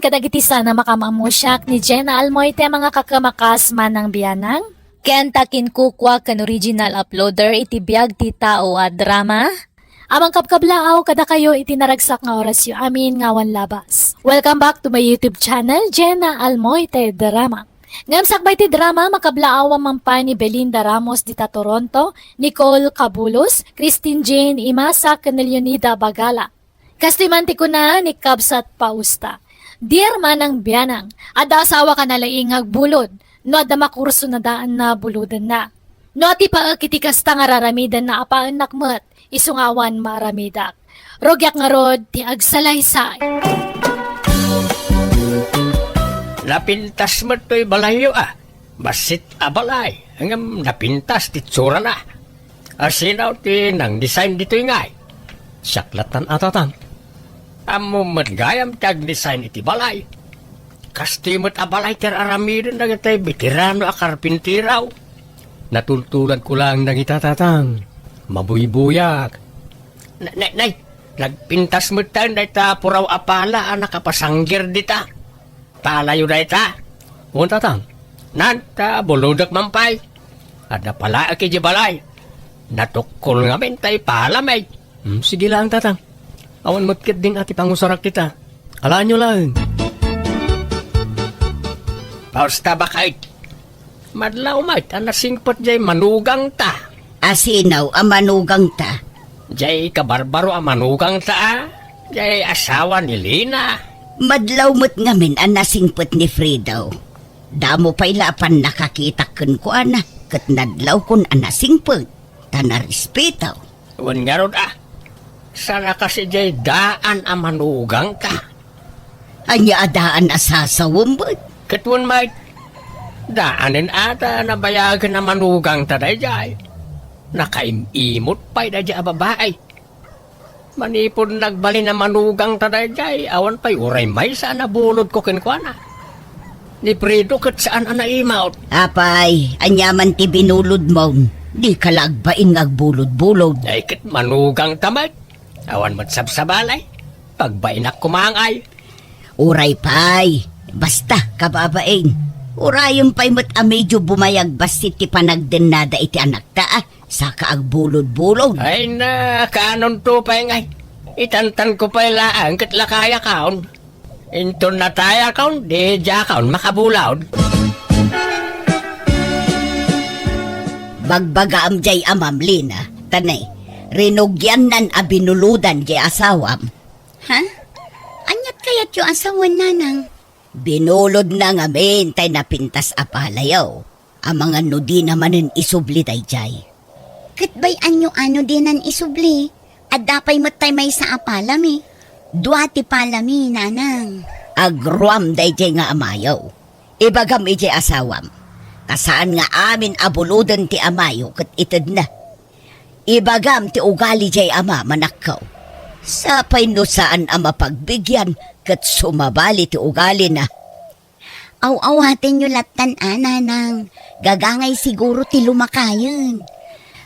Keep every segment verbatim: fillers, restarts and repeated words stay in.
kadagiti sana makamamusiak ni Jenna Almoite, mga kakamakas manang bianang. Ken ta kinkukua ken original uploader iti biag ti tao a drama. Aman kabkablaaw kadakayo iti naragsak nga orasyo amin nga awan labas. Welcome back to my YouTube channel, Jenna Almoite Drama. Ngem sakbay ti drama, makablaawan man pay ni Belinda Ramos dita Toronto, Nicole Cabulos, Christine Jane Imasa, ken Leonida Bagala. Kastoy man ti kuna ni Kabsat Pausta, "Dear manang bianang, adda asawa ka na laing nga agbulod, no adda makurso na daan na bulodenna. No ati paek iti kasta nga raramidenna, apaennak met, isu nga awan maaramidak. Rugiak ngarud ti agsalaysay." Napintas met toy balayyo a. Bassit a balay, ngem napintas ti itsurana. Asino ti nang-design ditoy ngay? Siak lattan a, Tatang. Ammom met gayam ti ag-design iti balay. Kastoy met a balay ti ar-aramiden dagiti veterano a karpintero. Natultulanko laeng dagita, Tatang. Mabuybuyak. Na-, na-, nay, nagpintas met tayo dayta puraw a pala a nakapasanggir dita. Palayo dayta? Wen, Tatang. Nan, ta bulodek man pay. Adda palaek idiay balay. Natukkol ngamin tay pala met. Hmm, sige laeng, Tatang. Awan met ketdin a ti pangusarak dita. Alaenyo laeng. Pausta, baket. Madlaw met a nasingpet jay manugangta. Asino a manugangta? Jay kabarbaro a manugangta a, jay asawa ni Lina. Madlaw met ngamin a nasingpet ni Fredo. Damo pay la a pannakakitak kenkuana, ket nadlawkon a nasingpet, ta narespeto. Wen ngarud a, sana kas idiay daan a manugangta. Ania a daan a sasawem met? Ket wen met, daanen a ta nabayagen a manugangta daydiay. Nakaim-imot pay daydiay a babai. Manipud nagbalin a manugangta daydiay, awan pay uray maysa a nabulodko kenkuana. Ni Fredo ket saan a naimot. Apay, ania man ti binulodmo? Dika la agbain nga agbulod-bulod. Ay, ket manugangta met. Awan met sabsabali. Pagbainak koma ngay. Uray pay. Basta, kababain. Urayem pay met a medio bumayag bassit ti panagdennada iti anakta, a, saka agbulod-bulod. Ay na, kaanonto pay ngay. Itantanko pay laeng ket lakayakon. Inton natayakon, di diakon makabulod. Bagbagaam jay amam, Lina, ta ne, rinugiannan a binulodan jay asawam. Ha? Aniat kayatyo a sawen, nanang? Binulodna ngamin tay napintas a palayo. Amangan no dina manen isubli daydiay. Ket bay-anyo a no dinan isubli, adda pay met tay maysa a palami. Dua ti palami, nanang. Agruam daydiay nga amayo. Ibagam idiay asawam. Ta saan nga amin a buloden ti amayo ket itedna. Ibagam ti ugali diay ama, manakko. Sapay no saan a mapagbigian ket sumabali ti ugalina. Aw-awatenyo lattan a, nanang. Gagangay siguro ti lumakayen.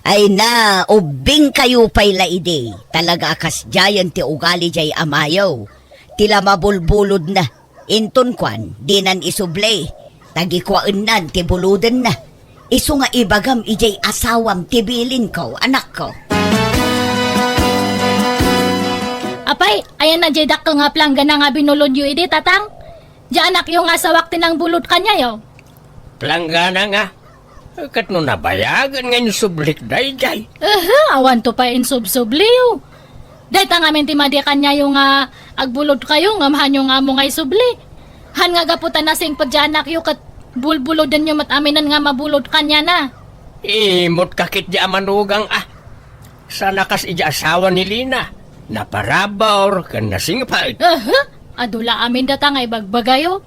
Ay na, ubbingkayo pay la idi. Talaga a kasdiayen ti ugali diay amayo. Ti la mabulbulodna. Inton kuan, dinan isubli. Tagikuaennan ti bulodenna. Isu nga ibagam idiay asawam ti bilinko, anakko. Apay, ayanna diay dakkel nga planggana nga binulodyo idi, tatang? Diay anakyo nga asawak ti nangbulod kaniayo. Planggana nga. Ket no nabayagen nga insublik daydiay. Aha, awanto pay insubsubliyo. Dayta ngamin ti madi kaniayo nga agbulodkayo ngem haanyo nga ammo nga isubli. Han nga gapu ta nasingpet diay anakyo ket bulbulodenyo met aminen nga mabulod kaniana. Imot ka ketdi a manugang a. Saan a kas idiay asawa ni Lina. Naparabur ken nasingpet. Aha, adu la amin data nga ibagbagayo.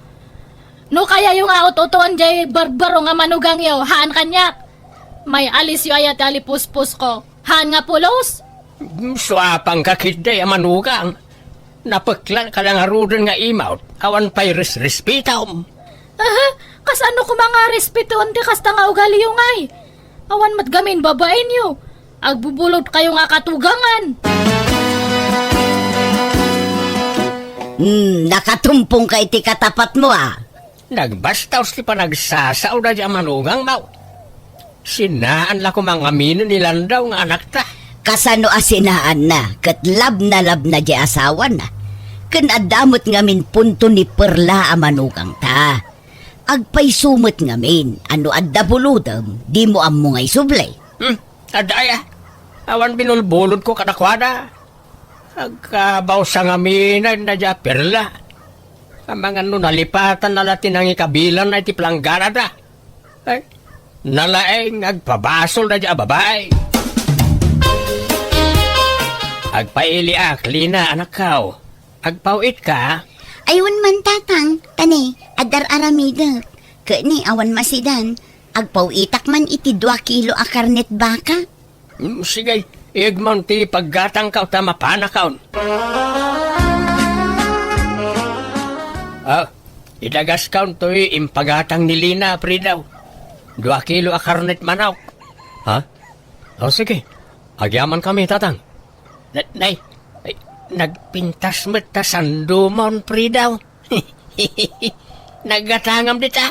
No kayayo nga ut-utoen diay barbaro nga manugangyo, haan kaniak. May alisyo aya ti alipuspusko. Haan nga pulos? Mm, suapangka ketdi a manugang. Napeklan ka la ngaruden nga imawt, awan pay resrespetom. Aha, kasano koma nga respetoen ti kasta nga ugaliyo ngay? Awan met gamin babaenyo. Agbubulodkayo nga katugangan. Hmm, nakatumpong ka iti katapatmo, a. Nagbastaos ti panagsasaoda diay a manugangmo. Sinaan la koma nga aminen ni Landaw nga anakta. Kasano a sinaanna, ket labnalabna diay asawana. Ken adda met ngamin punto ni Perla a manugangta. Agpayso met ngamin a no adda bulodem, dimo ammo nga isubli. Hmm, adda aya. Awan binulbulodko kadakuada. Agkabawsa ngamin dayta a Perla. Amangan no nalipatanna la ti nangikabilanna iti plangganada. Ay, nalaeng agpabasol dayta a babai. Agpailiak, Lina, anakko. Agpaw-itka? Ay, wen man, Tatang. Ta ne, adda ar-aramidek. Ket ne, awan masidan. Agpaw-itak man iti dua kilo a karnet baka. Mm, sige, igmon ti paggatangko ta mapanakon. Ah, idagaskon toy impagatang ni Lina, Frido. Dua kilo a karnet manok. Ha? O, sige. Agyamankami, Tatang. Na-, nay, ay, nagpintas met ta sandomon, Frido. Naggatangam dita.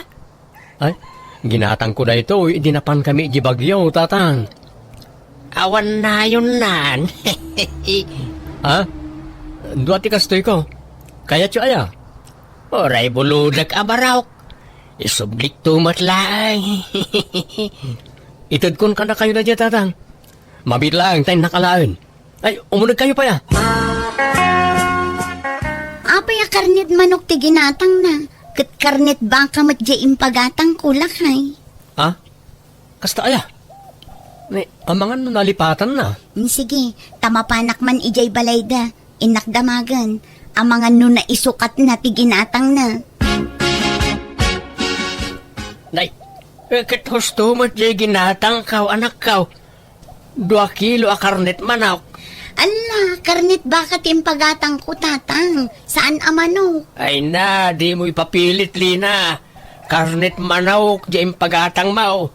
Ay, ginatangko daytoy idi napankami idiay Baguio, Tatang. Awan nayonnan. Ha? Dua ti kastoyko. Kayatyo aya? Uray bulodek a barok. Isublikto met laeng. Itedkon kadakayo daydiay, Tatang. Mabiit laeng ta innak alaen. Ay, umunegkayo pay, a. Apay a karnet manok ti ginatangna, ket karnet baka met diay impagatangko, lakay. Ha? Kasta aya? Ni, amangan no nalipatanna. Mm, sige, ta mapanak man idiay balayda. Innak damagen. Amangan no naisukatna ti ginatangna. Nay, eh, ket husto met diay ginatangko, anakko. Dua kilo a karnet manok. Alla, karnet baka ti impagatangko, Tatang. Saan a manok. Ay na, dimo ipapilit, Lina. Karnet manok diay impagatangmo.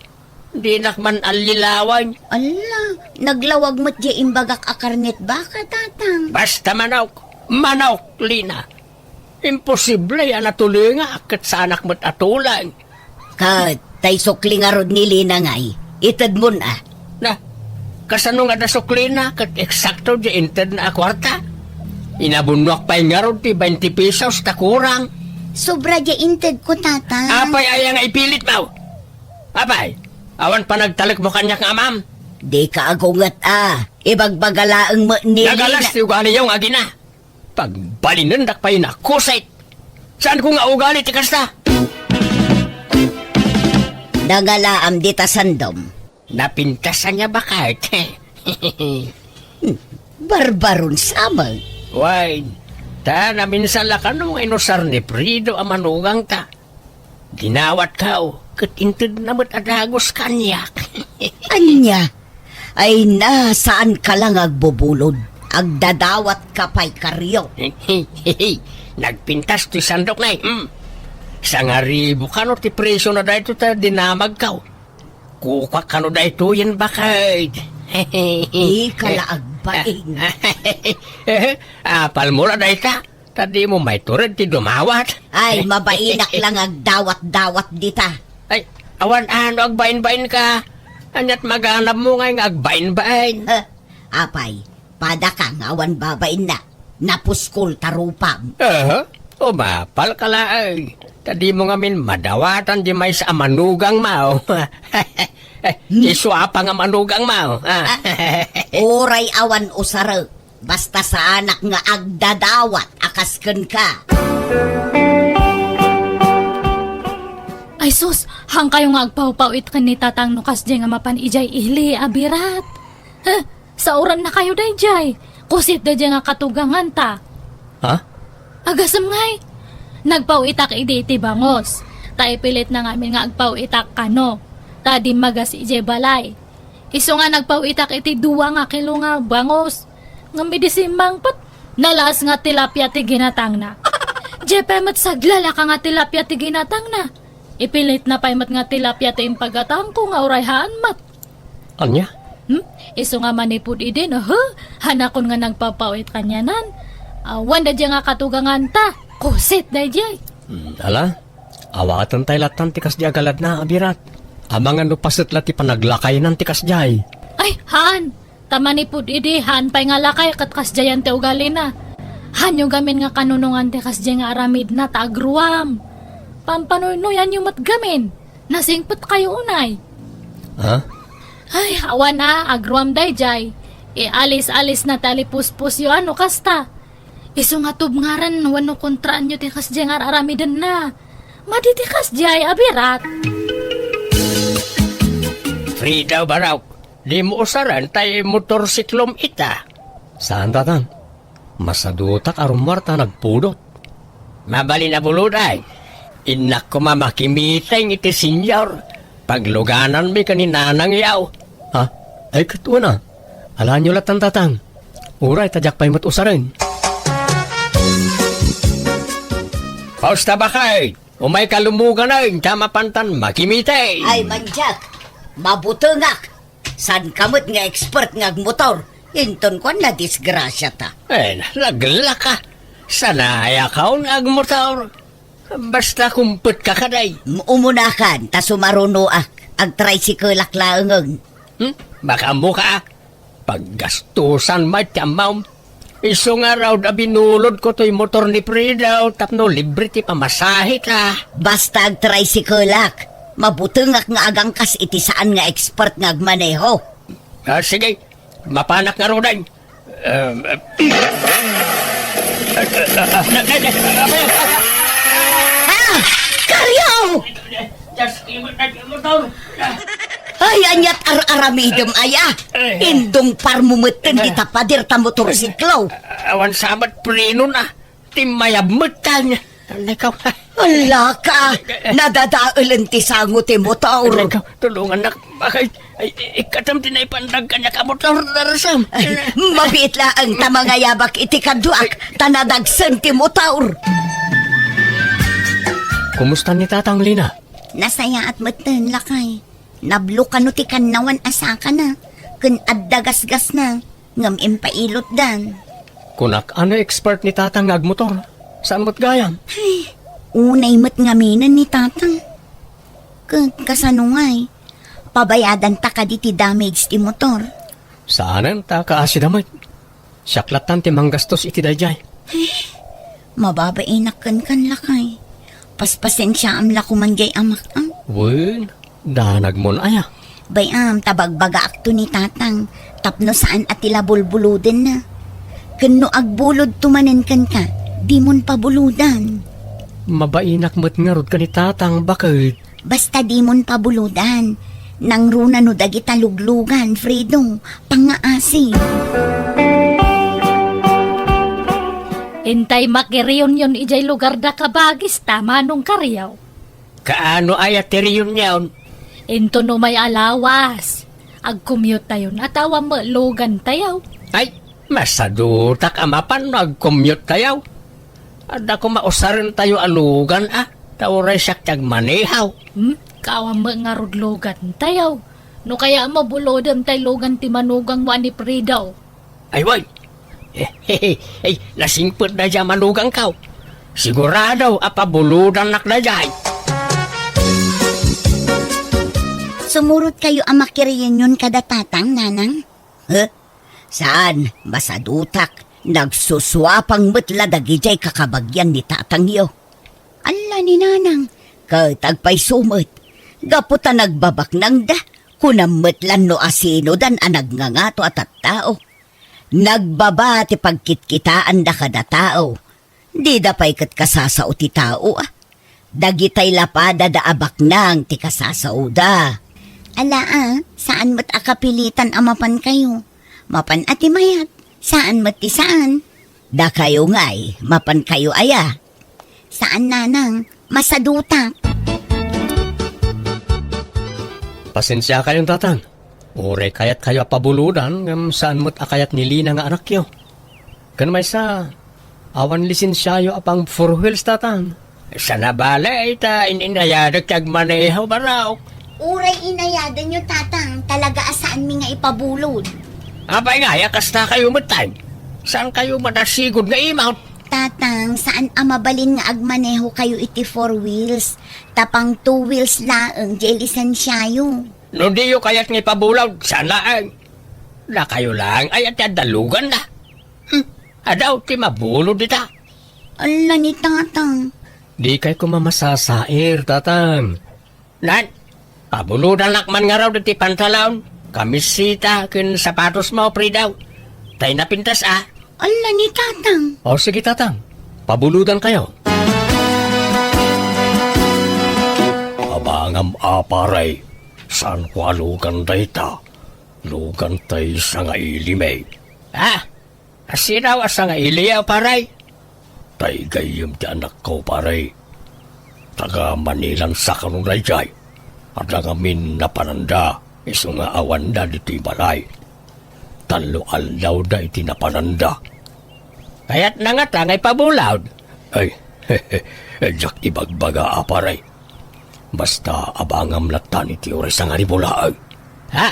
Dinak man allilawan. Alla, naglawag met diay imbagak a karnet baka, Tatang. Basta manok. Manok, Lina. Imposible a natulengak ket saanak met a tuleng. Ket tay sukli ngarud ni Lina ngay, itedmon a. Na, kasano nga adda suklina ket eksakto diay intedna a kuarta? Inabunnoak pay ngarud ti bainte pesos ta kurang. Sobra diay intedko, Tatang. Apay aya nga ipilitmo? Apay, awan panagtalekmo kaniak nga amam? Dika agunget a. Ibagbaga laeng met ni Lina. Nagalas ti ugaliyo nga agina. Pagbalinendak pay nakusit. Saanko nga ugali ti kasta? Nangalaam dita sandom. Napintas ania, baket? Barbaron sa met. Wen, ta naminsan la kano nga inusar ni Frido a manugangta. Dinawatko, ket intedna met a dagus kaniak. Ania? Ay na, saanka la nga agbubulod. Agdadawatka pay, Karyo. Nagpintas toy sandok, nay. Hmm. Sangaribu kano ti presio na daytoy ta dinamagko. Kukuak kano daytoyen, baket. Ika la agbain. Apalmo la dayta. Ta dimo maitured ti dumawat. Ay, mabainak la nga agdawat-dawat dita. Ay, awan a no agbainbainka. Aniat maganabmo ngay nga agbainbain? Eh, apay, padaka nga awan babainna. Napuskol ta rupam. Aha, umapalka laeng. Ta dimo ngamin madawatan diay maysa a manugangmo. Ti suapa nga manugangmo. Ah. Uray awan usarek. Basta saanak nga agdadawat a kas kenka. Ay sus, haankayo nga agpawpaw-it ken ni Tatang no kasdiay nga mapan idiay ili a birat. Huh, saorannakayo daydiay. Kusit daydiay nga katuganganta. Ha? Agasem ngay. Nagpaw-itak idi iti bangus. Ta ipilitna ngamin nga agpaw-itak kano. Ta dimmagas idiay balay. Isu nga nagpaw-itak iti dua nga kilo nga bangus. Ngem idi simmangpet, nalaas nga tilapia ti ginatangna. Diay pay met saglalaka nga tilapia ti ginatangna. Ipilitna pay met nga tilapia ti impagatangko nga uray haan met. Ania? Hmm? Isu nga manipud idi, no? Huh? Hanakon nga nagpapaw-it kanianan. Awan daydiay nga katuganganta. Kusit daydiay. Hmm, ala, awaten tay lattan ti kasdiay a galadna, Abirat. Amangan no paset la ti panaglakaynan ti kasdiay. Ay, haan. Ta manipud idi, haan pay nga lakay ket kasdiayen ti ugalina. Haanyo gamin nga kanunongan ti kasdiay nga aramidna ta agruam. Pampanuynoyanyo met gamin. Nasingpetkayo unay. Ha? Ay, awan a, agruam daydiay. Ialis-alisna ti alipuspusyo a no kasta. Isu nga tubngaran wenno kontraanyo ti kasdiay nga ar-aramidenna. Madi ti kasdiay, Abirat. Frida, Barok, dimo usaren tay motorsiklom ita. Saan, Tatang? Masadutak a rummuar ta nagpudot. Mabalin a buludan. Innak koma makimiteng iti senior. Paglugananmi ken ni nanangyo. Ha? Ay, ket wen a. Alaenyo lattan, Tatang. Uray ta diak pay met usaren. Pausta, baket? Umayka lumuganen ta mapantan makimiteng. Ay, mandiak. Mabutengak. Saanka met nga expert nga agmotor. Inton kuan, nadisgrasiata. Eh, naglaka. Sanayakon nga agmotor. Basta kumpetkakan. M-, umunakan, ta sumarunoak. Agtricycle-ak laengen. Hmm? Makaammoka, a? Paggastusan met ti ammom. Isu ngarud a binulodko toy motor ni Frida tapno libre ti pamasaheta. Basta agtricycle-ak, mabutengak nga agangkas iti saan nga expert nga agmaneho. Ah, sige, mapanak ngaruden. Um, Ah! Karyo! Ay, aniat ar-aramidem aya? Eh. Indungparmo metten dita pader ta motorsiklo. Awan sa met prenona. Timmayab metten. Nakaw. Ala ka, nadadaelen ti sango ti motor. Nakaw, tulongannak. Bakit? Ay, ikkatam ti naipandag kaniak a motor, Darsam. Ay, mabiit laeng ta mangayabak iti kaduak, ta nadagsen ti motor. Kumusta ni Tatang, Lina? Nasayaat metten, lakay. Nablo kano ti kannawan a sakana, ken adda gasgasna, ngem impailotdan. Kunak, ano expert ni Tatang nga agmotor? Saan met gayam? Ay, unay met ngaminen ni Tatang. Ket kasano ngay? Pabayadanta kadi ti damage ti motor? Saanen ta kaasida met. Siak lattan ti manggastos iti daydiay. Eh, mababainak kenka, lakay. Paspasensiaam la koman diay amak, a? Wen, danagmon aya? Bay-am ta bagbagaakto ni Tatang tapno saan a ti la bulbulodenna. Ken no agbulodto manen kenka, dimon pabulodan. Mabainak met ngarud ken ni Tatang, baket. Basta dimon pabulodan. Nangruna no dagita luglugan, Fredo, pangngaasi. Intay makireunion idiay lugarda, kabagis, ta manong Karyo. Kaano aya ti reunion? Inton umay a lawas, agcommute tayon a ta awan met lugantayo. Ay, masadutak a mapan no agcommute tayo. Adda koma usarentayo a lugan, a, ta uray siak ti agmaneho. Hmm? Awan met ngarud lugantayo. No kayat, mabulodem tay lugan ti manugangmo a ni Fredo. Ay, wen. Ay, nasingpet daydiay a manugangko. Sigurado a pabulodannak daydiay. Sumurotkayo a makireunion kada Tatang, Nanang? Huh? Saan, masadutak. Nagsusuapang met la dagidiay kakabagian ni Tatangyo. Alla ni Nanang, ket agpayso met. Gapu ta nagbabaknangda, kunam met la no asinodan a nagngangato a tattao. Nagbaba ti pagkitkitaanda kada tao. Dida pay ket kasasao ti tao, a. Dagitay la pada da a baknang ti kasasaoda. Ala, a, saan met a kapilitan a mapankayo. Mapan a ti mayat, saan met ti saan. Dakayo ngay, mapankayo aya? Saan, Nanang, masadutak. Pasensiakayon, Tatang. Uray kayatkayo a pabulodan, ngem saan met a kayat ni Lina nga anakyo. Ken maysa, awan lisensiayo a pang four wheels, Tatang. Sana bale, ta in-inayadak ti agmaneho, Barok. Uray inayadanyo, Tatang, talaga a saanmi nga ipabulod. Apay ngay a kastakayo metten? Saan kayo madasigod nga imaw? Tatang, saan a mabalin nga agmaneho kayo iti four wheels? Tapang two wheels laeng di lisensiayo. No diyo kayat nga ipabulod, saan laeng. Dakayo laeng ay ati adda lugan na. Hmm, adaw ti mabulod dita. Ala ni Tatang. Di kay koma masasair, Tatang. Nan, pabulodanak man ngarud iti pantalon, kamiseta, ken sapatos mo, Fridaw. Tay napintas, a. Ala ni Tatang. O, sige, Tatang. Pabulodan kayo. Abangam, a, pare. Saan ko a lugan dayta? Lugan tay sangaili mi. Ah, Asinaw a sangailiyo, pare? Tay gayyem ti anakko, pare. Taga Manilan sa kano daydiay. Adda ngamin napananda, isu nga awanda ditoy balay. Tallo aldawda iti napananda. Kayatna ngata nga ipabulod? Ay, diak ibagbaga a, pare. Basta abangam latta iti oras a nga ribulaen. Ha?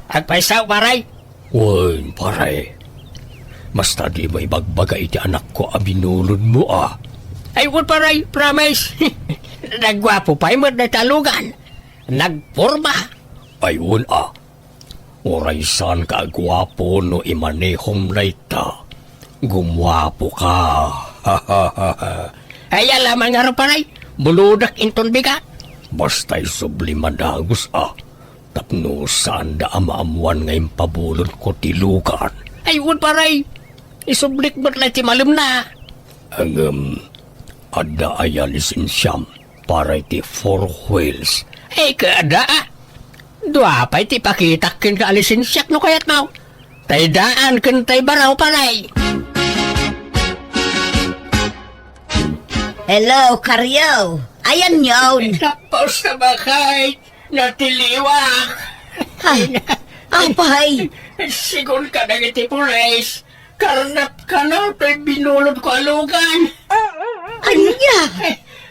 Agpayso, pare? Wen, pare. Basta dimo ibagbaga iti anakko a binulodmo, a. Ay, wen, pare, promise. Nagguapo pay met dayta a lugan. Nagporma. Ay, wen, a. Uray saan ka agguapo no imanehom dayta. Gumguapo ka. Ay, ala man ngarud, pare. Bulodak inton bigat. Basta isubli madagus, a. Tapno saanda a maammuan nga impabulodko ti lugan. Ay, wen, pare. Isublik met la ti malemna. Ngem, adda aya lisensiam para iti four wheels? Ay, kada, a. Dua pay ti ipakitak kenka a lisensiak no kayatmo. Tay daan ken tay baro, pare. Hello, Karyo. Ayanyon. Tapos na ba kay natiliwak? Ha? Apay? Sigun ka dagiti pulis. Karnap kano toy binulodko a lugan. Ania?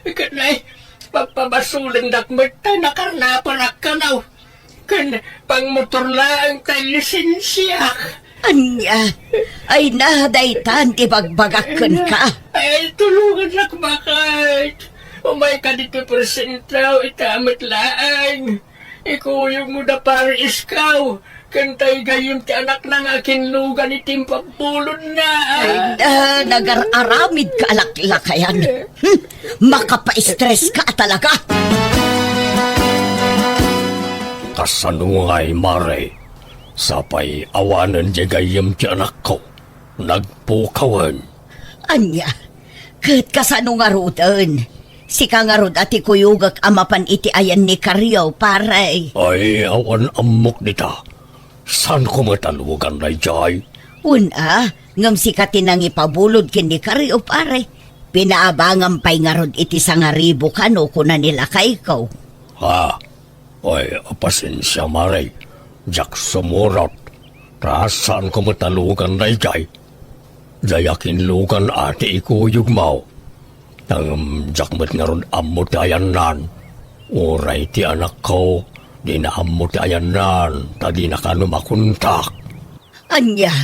Ket nay, papabasolendak met tay nakarnaparak kano. Ken pangmotor laeng tay lisensiak. Ania? Ay na, daytan ti bagbagak kenka. Ay, tulongannak, baket. Umayka ditoy porsiento, ita met laeng. Ikuyogmo da pare Iskaw, ken tay gayyem ti anakna nga akinlugan iti impabulodna. Ay, ah, nagar-aramid ka a laklakayan. Hmm, makapaistres ka a talaga. Kasano ngay, mare? Sapay awanen diay gayyem ti anakko. Nagpukawen. Ania? Ket kasano ngaruden? Sika ngarud a ti kuyogek a mapan iti ayan ni Kario, pare. Ay, awan ammok dita. Saanko met a lugan daydiay? Wen a, ngem sika ti nangipabulod ken ni Kario, pare. Pinaabangam pay ngarud iti sangaribu kano kuna ni lakayko. Ha? Ay, pasensia, mare. Diak sumurot. Ta saanko met a lugan daydiay. Diay akinlugan a ti ikuyogmo. Ngem diak met ngarud ammo ti ayannan. Uray ti anakko, dina ammo ti ayannan, ta dina kano makontak. Ania?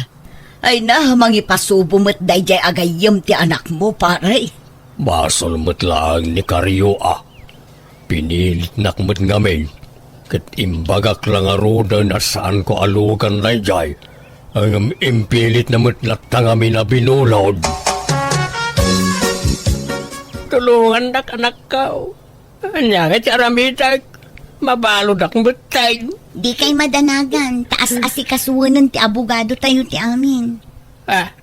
Ay na, mangipasubo met daydiay a gayyem ti anakmo, pare. Basol met laeng ni Kario a. Pinilitnak met ngamin, ket imbagak la ngaruden a saanko a lugan daydiay, ngem impilitna met latta ngamin a binulod. Tulongannak, anakko. Ania ngay ti aramidek? Mabaludak met tay. Dikay madanagan, ta as-asikasuenen ti abogado tayo ti amin. Ah,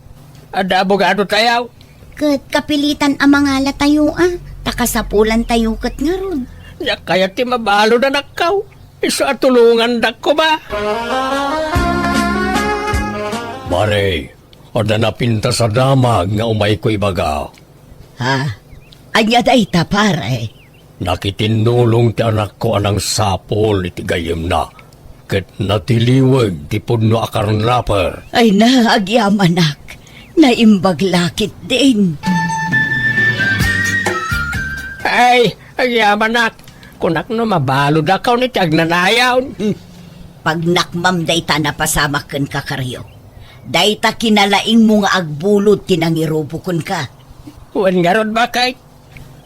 adda abogado tayo? Ket kapilitan a mangala tayo, a, ta kasapulan tayo ket ngarud. Diak kayat ti mabalud, anakko. Isu a tulongandak koma. Mare, adda napintas a damag nga umayko ibaga. Ha? Ania dayta, pare? Nakitinnulong ti anakko a nangsapul iti gayyemna, ket natiliweg ti pudno a karnaper. Ay na, agyamanak. Naimbag la ketdin. Ay, agyamanak. Kunak no mabaludakon iti agnanayon. Hmm. Pagnakmam dayta napasamak kenka, Kario. Dayta kinalaingmo nga agbulod ti nangirubo kenka. Wen ngarud, baket.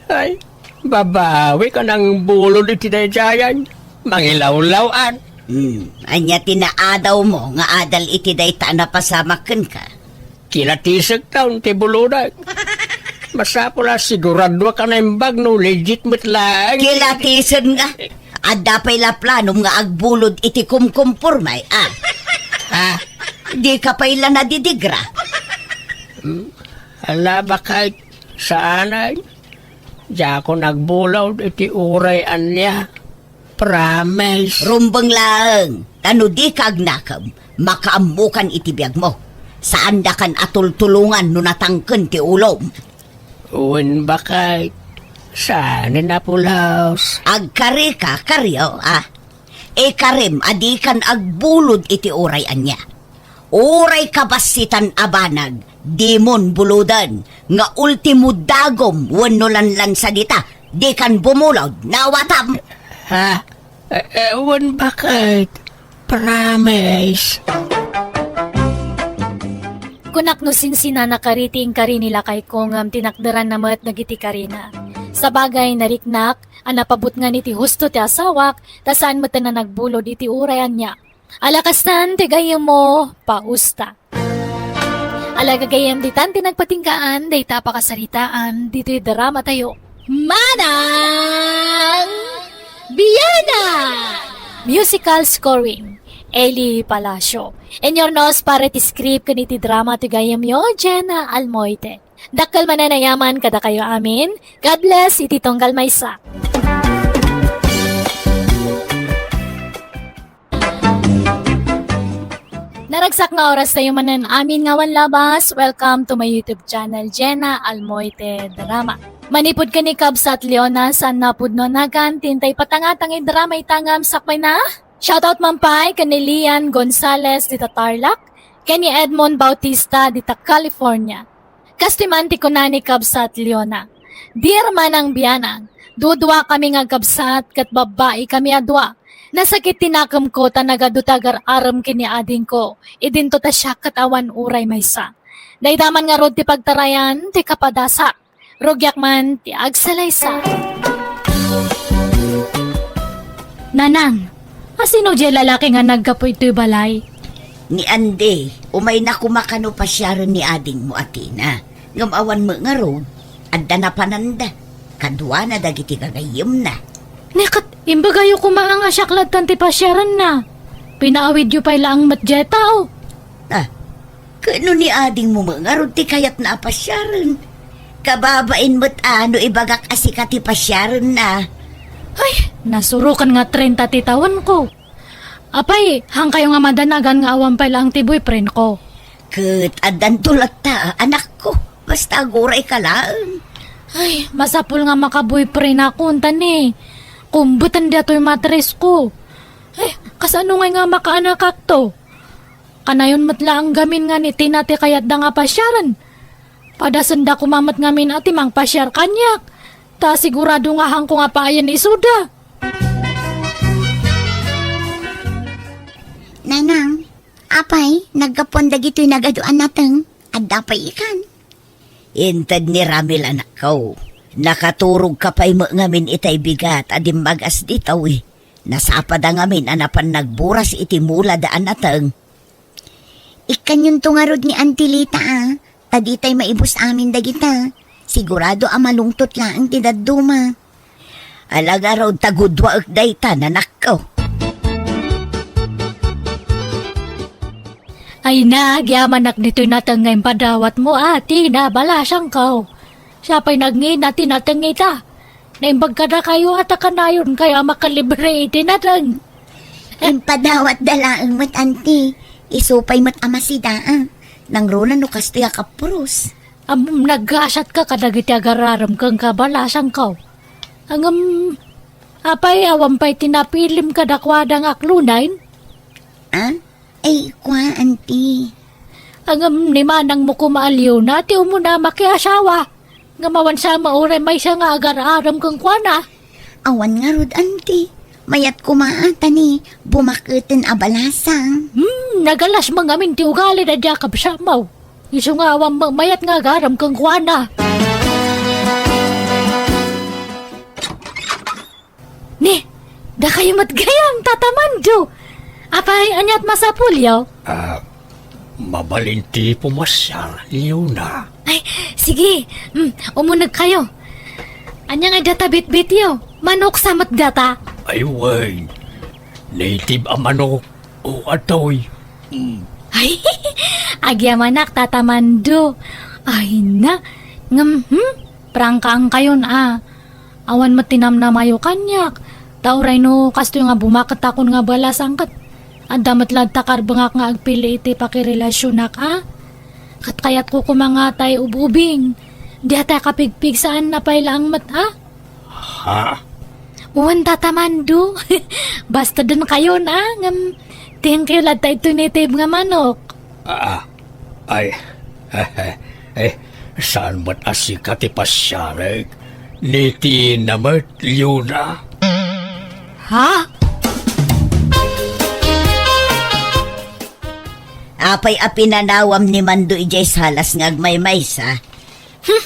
Ay, babawi ka nang bulod iti daydiayen. Mangilawlaw-an. Hmm, ania ti naadawmo nga adal iti dayta a napasamak kenka? Kilatisek taon ti bulodek. Masapul a siguraduak a naimbag no legit met laeng. Kilatisen nga. Adda pay la planom nga agbulod iti kumkumpormay, a? Ha? Dika pay la nadidigra. Hmm? Ala, baket, saan ay? Diakon agbulod iti uray ania. Promise. Rumbeng laeng, ta no dika agnakem, makaammokan iti biagmo. Saandakan a tultulongan no natangken ti ulom. Wen, baket, saan a pulos? Agkarika, karyo, a? Ikarim a dikan agbulod iti uray ania. Uray kabassitan a banag, dimon buloden, nga ultimo dagom wenno lanlansa dita, dikan bumulod, nawatam. Ha? Eh, eh, wen, baket? Promise. Kunak no sinsinana kari ti inkari ni lakayko ngem tinakderanna met dagiti karina. Sabagay, nariknak a napabutngan iti husto ti asawak, ta saan met a nagbulod iti uray ania. Ala kastan ti gayyemmo, pausta. Ala gagayyem, ditan ti nagpatinggaan dayta a pakasaritaan ditoy dramatayo. Manang Biana! Musical scoring, Eli Palacio. Inurnos para ti script ken iti drama ti gayyemyo, Jenna Almoite. Dakkel manen a yaman kadakayo amin. God bless iti tunggal maysa. Naragsak nga oras tayo manen amin nga awan labas. Welcome to my YouTube channel, Jenna Almoite Drama. Manipud ken ni Kabsat Leona, saan a pudno a nagan ti intay patangatang iti drama ita ngem sakbayna. Shoutout man pay ken ni Lian Gonzalez dita Tarlac, ken ni Edmond Bautista dita California. Kastoy man ti kuna ni Kabsat Leona, "Dear Manang Bianang, dudua kami nga agkabsat ket babbai kami a dua. Nasakit ti nakemko ta nagadu ti agar-arem ken ni adingko, idinto ta siak ket awan uray maysa. Dayta man ngarud ti pagtarayan ti kapadasak. Rugiak man ti agsalaysay." Nanang, asino diay lalaki nga naggapu itoy balay? Ni Andy, umayna koma kano pasiaren ni adingmo a Tina. Ngem awan met ngarud, adda napananda. Kaduana dagiti gagayyemna. Ni ket, imbagayo koma nga siak lattan ti pasiarenna. Pinaawidyo pay laeng met diay tao. Ah, ket no ni adingmo met ngarud ti kayatna a pasiaren, kababain met a no ibagak a sika ti pasiarenna. Ay, nasuroken nga trenta ti tawenko. Apay, haankayo nga madanagan nga awan pay laeng ti boyfriendko? Ket addanto latta, anakko. Basta agurayka laeng. Ay, masapul nga maka-boyfriend ako, unta ni. Kumbeten daytoy matrisko. Ay, kasano ngay nga makaanakakto? Kanayon met laeng gamin nga ni Tina ti kayatda nga pasiaren. Padasenda koma met ngamin a ti mangpasiar kaniak. Ta sigurado nga haanko nga paayen isuda. Nanang, apay, naggapuan dagitoy nagadu a nateng, adda pay ikan? Inted ni Ramil, anakko. Nakaturogka pay met ngamin itay bigat a dimmagas ditoy. Nasapada ngamin a napan nagburas iti mulada a nateng. Ikkanyonto ngarud ni Auntie Lita, a, ta ditay maibus amin dagita. Sigurado a malungtot laeng ti dadduma. Ala ngarud ta guduaek dayta, nanakko. Ay, nagyamanak ditoy nateng nga impadawatmo, a Tina, balasangko. Siak pay nagngina ti nateng ita. Naimbag kadakayo a ta kanayonkayo a makalibre iti nateng. Impadawatda laeng met, Auntie. Isu pay met a masida, a. Nangruna no kastoy a kapuros. Ammom, naggasatka kadagiti agar-arem kenka, balasangko. Ngem, apay, awan pay ti napilim kadakuada nga aklunay? Ah? Ay, kua, Auntie. Ngem ni manangmo koma a Leona ti umuna a makiasawa. Ngem awan sa met uray maysa nga agar-arem kenkuana. Awan ngarud, Auntie. Mayat koma a ta ni bumaketen a balasang. Hmm, Nagalas man ngamin ti ugali daydi a kabsatmo. Isu nga awan mayat nga agaram kenkuana. Ni, dakayo met gayam, Tata Mando. Apay, ania't masapulyo? Ah, mabalin ti pumasiar, Leona. Ay, sige. Mm, umunegkayo. Ania nga data bitbityo? Manok sa met data? Ay, wen. Native a manok. O, atoy. Mm. Ay, agyamanak, Tata Mando. Ay na. Ngem, hmm? Prangkaankayon, a. Awan met ti namnamayo kaniak. Ta uray no kastoy nga bumakettakon nga balasang ket adda met latta karbengak nga agpili iti pakirelasionak, a. Ket kayatko koma nga tay ub-ubing. Diatay kapigpigsaanna pay laeng met, a. Ha? Wen, Tata Mando. Basta denkayon, a, ngem thank you latta iti native nga manok. Ah, ay, eh, saan met a sika ti pasiarek? Ni Tina met, Leona? Ha? Apay a pinanawam ni Mando idiay salas nga agmaymaysa? Hmm.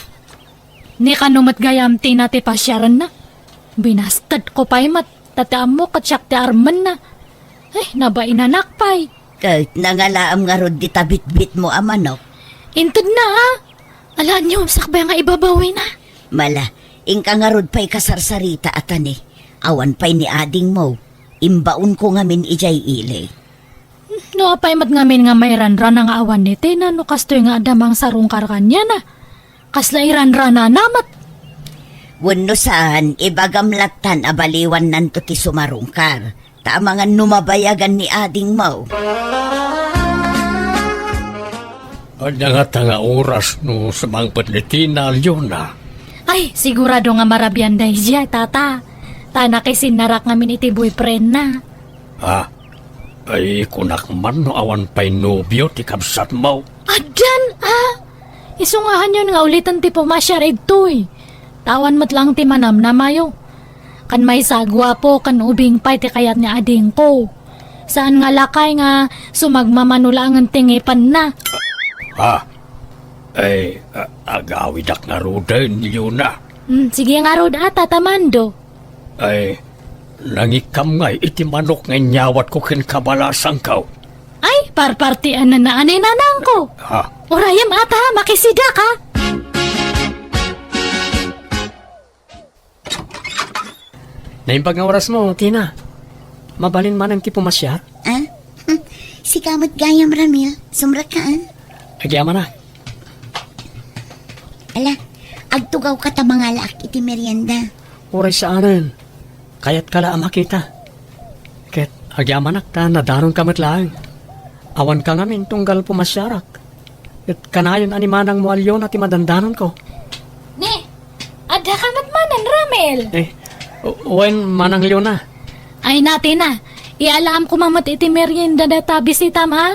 Ni kano met gayam Tina ti pasiarenna? Binastedko pay met, ta ti ammo ket siak ti armenna. Ay, nabainanak pay. Ket nangalaam ngarud dita bitbitmo a manok? Intedna, a. Alaenyo, sakbay nga ibabawina. Mala, inka ngarud pay kasarsarita a tani. Awan pay ni adingmo. Imbaonko ngamin idiay ili. No apay met ngamin nga mairanrana nga awan ni Tina no kastoy nga adda mangsarungkar kaniana? Kasla iranranana met? Wenno saan, ibagam lattan a baliwannanto ti sumarungkar, ta amangan no mabayagan ni adingmo. Ania ngata nga oras no sumangpet ni Tina, Leona? Ay, sigurado nga marabian daydiay, Tata. Ta nakisinnarak ngamin iti boyfriendna. Ha? Ay, kunak man no awan pay nobio ti kabsatmo. Addan, a? Isu nga hanyon nga uliten ti pumasiar idtoy. Ta awan met laeng ti manamnamayo. Kan maysa a guapo ken ubing pay ti kayat ni adingko. Saan nga lakay nga sumagmamano laengen ti ngipenna. Ha? Ay, a-, agawidak ngaruden, Leona. Mm, sige ngarud, a, Tata Mando. Ay, nangikkam ngay iti manok nga inyawatko ken kabalasangko. Ay, parpartian na naan ni nanangko. Ha? Urayem ata, makisidaka. Naimbag nga orasmo, Tina. Mabalin manen ti pumasiar? Ah? Sika met gayam, Ramil. Sumrekka, a. Agyamanak. Ala, agtugawka ta mangalaak iti merienda. Uray saanen. Kayatka la a makita. Ket agyamanak ta nadanonka met laeng. Awanka ngamin tunggal pumasiarak. Ket kanayon a ni manangmo a Leona ti madandanonko. Ni, addaka met manen, Ramil? Eh, wen, Manang Leona. Ay, Tina, ialaam koma met iti merienda data bisitam, a?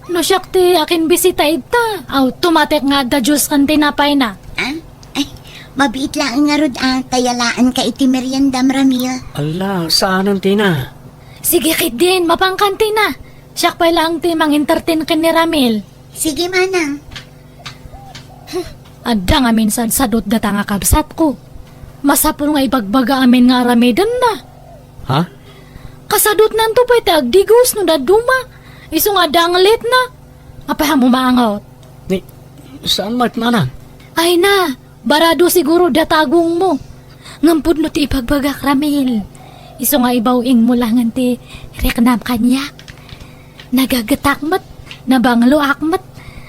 No siak ti akinbisita ita, automatic nga adda juice ken tinapayna. Ah? Ay, mabiit laeng ngarud a, ta ialaanka iti meriendam, Ramil. Ala, saanen, Tina. Sige ketdin, mapankan, Tina. Siak pay laeng ti mangentertain ken ni Ramil. Sige, manang. Adda ngamin sadsadot data nga kabsatko. Masapul nga ibagbaga amin nga aramidenna. Ha? Kasadotnanto pay ti agdigos no dadduma. Isu nga adda nga letna. Apay a maangot? Ni, saan met, manang? Ay na, barado siguro data agongmo. Ngem pudno ti ibagbagak, Ramil. Isu nga ibaw-ingmo laengen ti riknam kaniak. Nagagetak met, nabangloak met.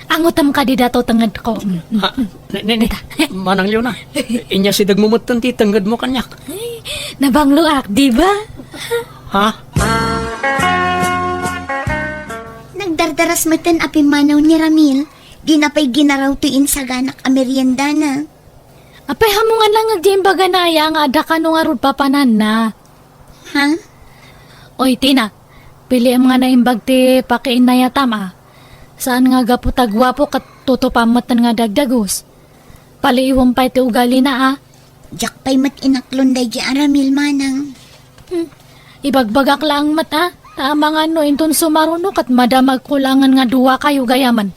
Angotem kadi dato tengedko. Ha? Ni, ni, ni, Manang Leona, inyasidegmo metten ti tengedmo kaniak. Ay, nabangloak, di ba? Ha? Nagdardaras metten a pimmanaw ni Ramil. Dina pay ginaraw ti insaganak a meriendana. Apay, ammo ngarud laeng diay imbagana aya nga adda kano ngarud papananna? Ha? Oy, Tina, piliem nga naimbag ti pakiinnayatam, a. Saan nga gapu ta guapo ket tutupam metten nga dagdagus. Paliiwem pay ti ugalina, a. Diak pay met inaklon daydiay a Ramil, manang. Hmm. Ibagbagak laeng met, a. Ta amangan no inton sumaruno ket madamagko laengen nga duakayo gayamen.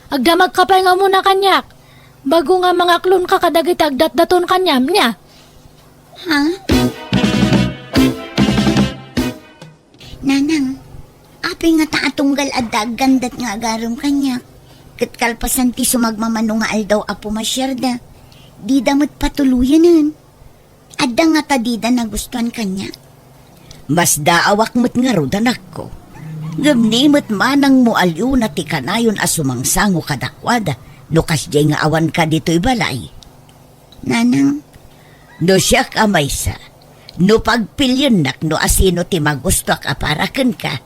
Agdamagka pay nga umuna kaniak, bago nga mangaklonka kadagiti agdatdaton kaniam, nia? Ha? Nanang, apay ngata a tunggal adda aggandat nga agarem kaniak? Ket kalpasan ti sumagmamano nga aldaw a pumasiarda, dida met patuloyanen. Adda ngata dida nagustuan kaniak? Masdaawak met ngarud, anakko. Ngem ni met manangmo a Leona ti kanayon a sumangsango kadakuada no kasdiay nga awanka ditoy balay. Nanang, no siak a maysa, no pagpiliennak no asino ti magustuak a para kenka,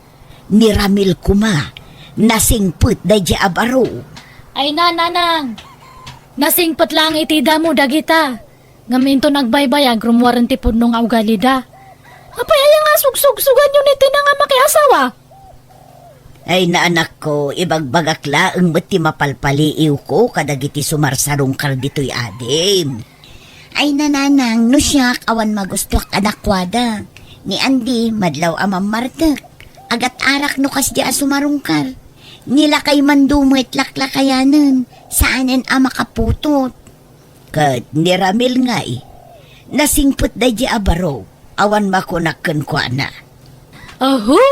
ni Ramil koma, nasingpet daydiay a baro. Ay na, nanang! Nasingpet laeng iti damo dagita. Ngem inton agbaybayag, rummuaren ti pudno nga ugalida. Apay aya nga sugsugsuganyo ni Tina nga makiasawa? Ay, naanakko, ibagbagak laeng met ti mapalpaliiwko kadagiti sumarsarungkar ditoy adim. Ay, nanang, no siak, awan magustuak a dakuada. Ni Andy, madlaw a mammartek. Agat-arak no kasdi a sumarungkar. Ni lakay Mando met laklakayanen, saanen a makaputot. Ket ni Ramil ngay, nasingpet daydiay a baro, awan makunak kenkuana. Aho!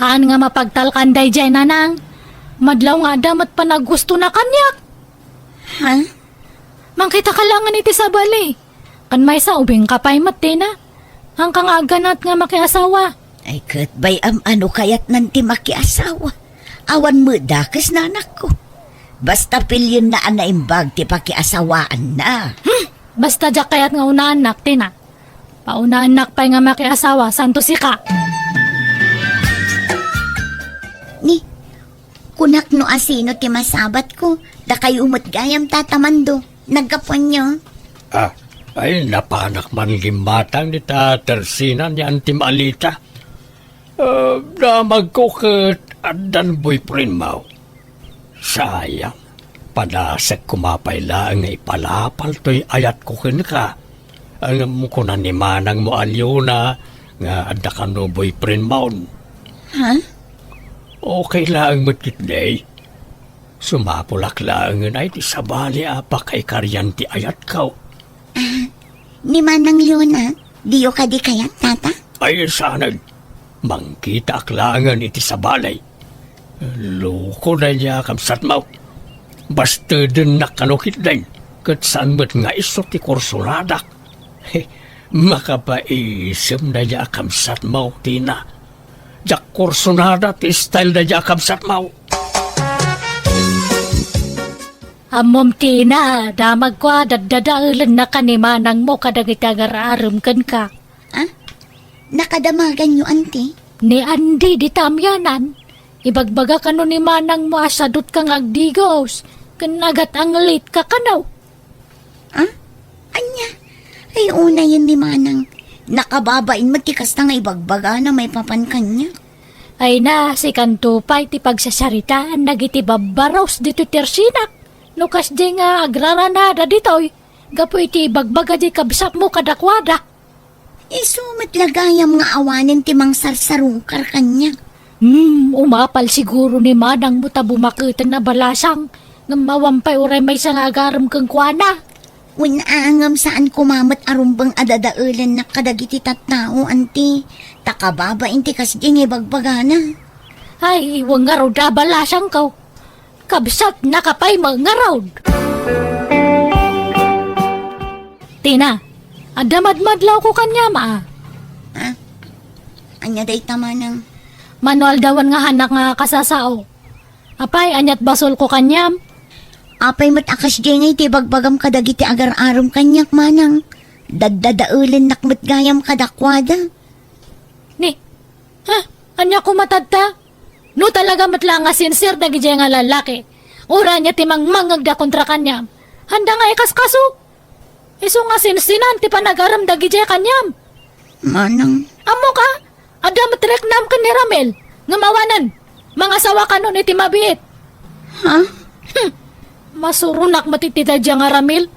Haan nga mapagtalkan daydiay, nanang. Madlaw nga adda met panagustona kaniak. Ha? Mangkitaka laengen iti sabali. Ken maysa, ubingka pay met, Tina. Haanka nga agganat nga makiasawa. Ay, ket bay-am a no kayatnan ti makiasawa. Awan met dakes, nanakko. Basta pilienna a naimbag ti pakiasawaanna. Hmm! Basta diak kayat nga unaannak, Tina. Paunaannak pay nga makiasawa, santo sika. Ni, kunak no asino ti masabatko, dakayo met gayam, Tata Mando. Naggapuanyo? Ah, ay, napanak man gimmatang dita Tersina ni Auntie Malita. Ah, damagko ket addan boyfriend mo. Sayang, padasek koma pay laeng nga ipalapal toy ayatko kenka. Ngem kuna ni manangmo a Leona nga adda kano boyfriend mo. Ha? Okay laeng met ketdi. Sumapulak laengen ay ti sabali a pakaikarian ti ayatko. Ah, ni Manang Leona, diyo kadi kayat, Tata? Ay, saanen. Mangkitaak laengen iti sabali. Loko daydiay a kabsatmo. Bastedennak kano ketdin, ket saan met nga isu ti kursonadak. He, makapaisem daydiay a kabsatmo, Tina. Diak kursonada ti style daydiay a kabsatmo. Ammom, Tina, damagko a daddadaelennak a ni manangmo kadagiti agar-arem kenka. Ah? Nakadamaganyo, Auntie? Ni Andy, dita amianan. Ibagbaga kano ni manangmo a sadutka nga agdigos, ken agat-anglitka kano. Ah? Ania? Ay, unayen ni manang. Nakababain met ti kasta nga ibagbagana maipapan kaniak. Ay na, sikanto pay ti pagsasaritaan dagiti babbaros ditoy Tersinak. No kasdi nga agraranada ditoy, gapu iti ibagbaga di kabsatmo kadakuada. Isu met la gayam nga awanen ti mangsarsarungkar kaniak. Hmm, umapal siguro ni manangmo ta bumaketen a balasang, ngem awan pay uray maysa nga agarem kenkuana. Wen a, ngem saan koma met a rumbeng a dadaelennak kadagiti tattao, Auntie. Ta kababain ti kasdi nga ibagbagana. Ay, wen ngarud a balasangko. Kabsatnaka pay met ngarud. Tina, adda madmadlawko kaniam a. Ha? Ania dayta manang? Mano aldawen nga haanak nga kasasao. Apay, aniat basolko kaniam? Apay met a kasdiay nga iti ibagbagam kadagiti agar-arem kaniak, manang. Daddadaelennak met gayam kadakuada. Ni, ha? Ania koma tatta? No talaga met la nga sincere dagidiay nga lallaki, uray ania ti mangmangngegda kontra kaniam, haanda nga ikaskaso. Isu nga sinsinan ti panagarem dagidiay kaniam. Manang. Ammoka, adda met riknam ken ni Ramil, ngem awanen, mangasawa kanon iti mabiit. Ha? Hmm. Masuronak met iti daydiay nga Ramil.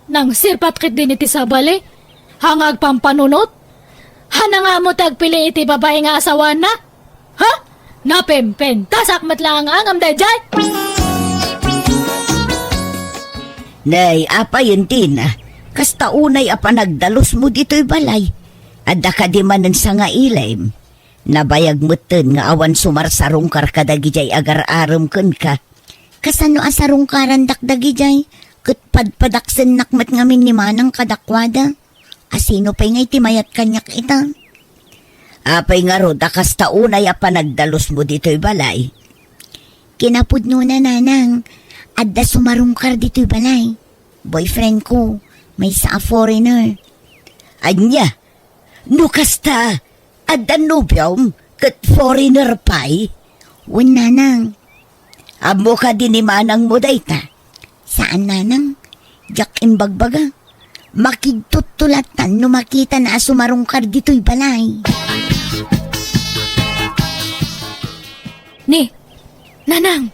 Nangsirpat ketdin iti sabali, haan nga agpampanunot. Haan nga ammo ti agpili iti babai nga asawana? Ha? Napempentasak met laeng nga angam daydiay? Nay, apay, Tina? Kasta unay a panagdalusmo ditoy balay. Adda kadi manen sangailim? Nabayag metten nga awan sumarsarungkar kadagidiay agar-arem kenka. Kasano a sarungkarandak dagidiay? Ket padpadaksennak met ngamin ni Manang kadakuada. Asino pay ngay ti mayat kaniak ita? Apay ngarud a kasta unay a panagdalusmo ditoy balay? Kinapudnona, Nanang, adda sumarungkar ditoy balay. Boyfriend ko, maysa a foreigner. Ania? No kasta, adda nobiom ket foreigner pay? Wen, Nanang. Ammo kadi ni manangmo dayta? Saan, Nanang. Diak imbagbaga. Makigtuttulatan no makitana a sumarungkar ditoy balay. Ni, Nanang,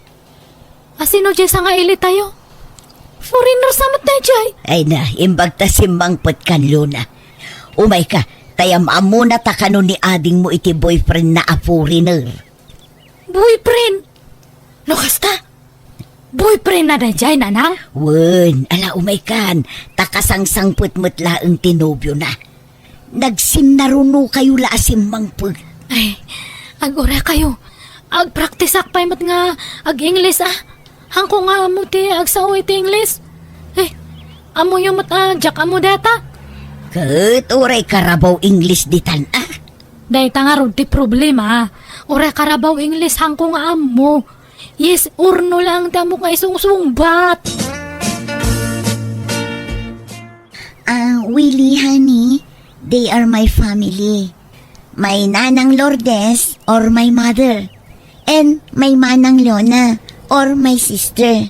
asino diay sangailitayo? Foreigner sa met daydiay. Ay na, imbag ta simmangpet kan Luna. Umayka, ta am-ammona ta kano ni adingmo iti boyfriendna a foreigner. Boyfriend? No kasta? Boyfriendna daydiay, Nanang? Wen, ala, umaykan, ta kasangsangpet met laeng ti nobiona. Nagsinnarunokayo la a simmangpet. Ay, ag-urekayo. Agpraktisak pay met nga ag-Ingles, a. Haanko nga ammo ti agsao iti Ingles. Eh, ammoyo met a diak ammo dayta. Ket uray karabaw Ingles ditan, a. Dayta ngarud ti problema, a. Uray karabaw Ingles haanko nga ammo. Yes or no lang ti ammok nga isungsungbat. Ah, Willie, honey, they are my family. My Nanang Lourdes or my mother. And my Manang Leona or my sister.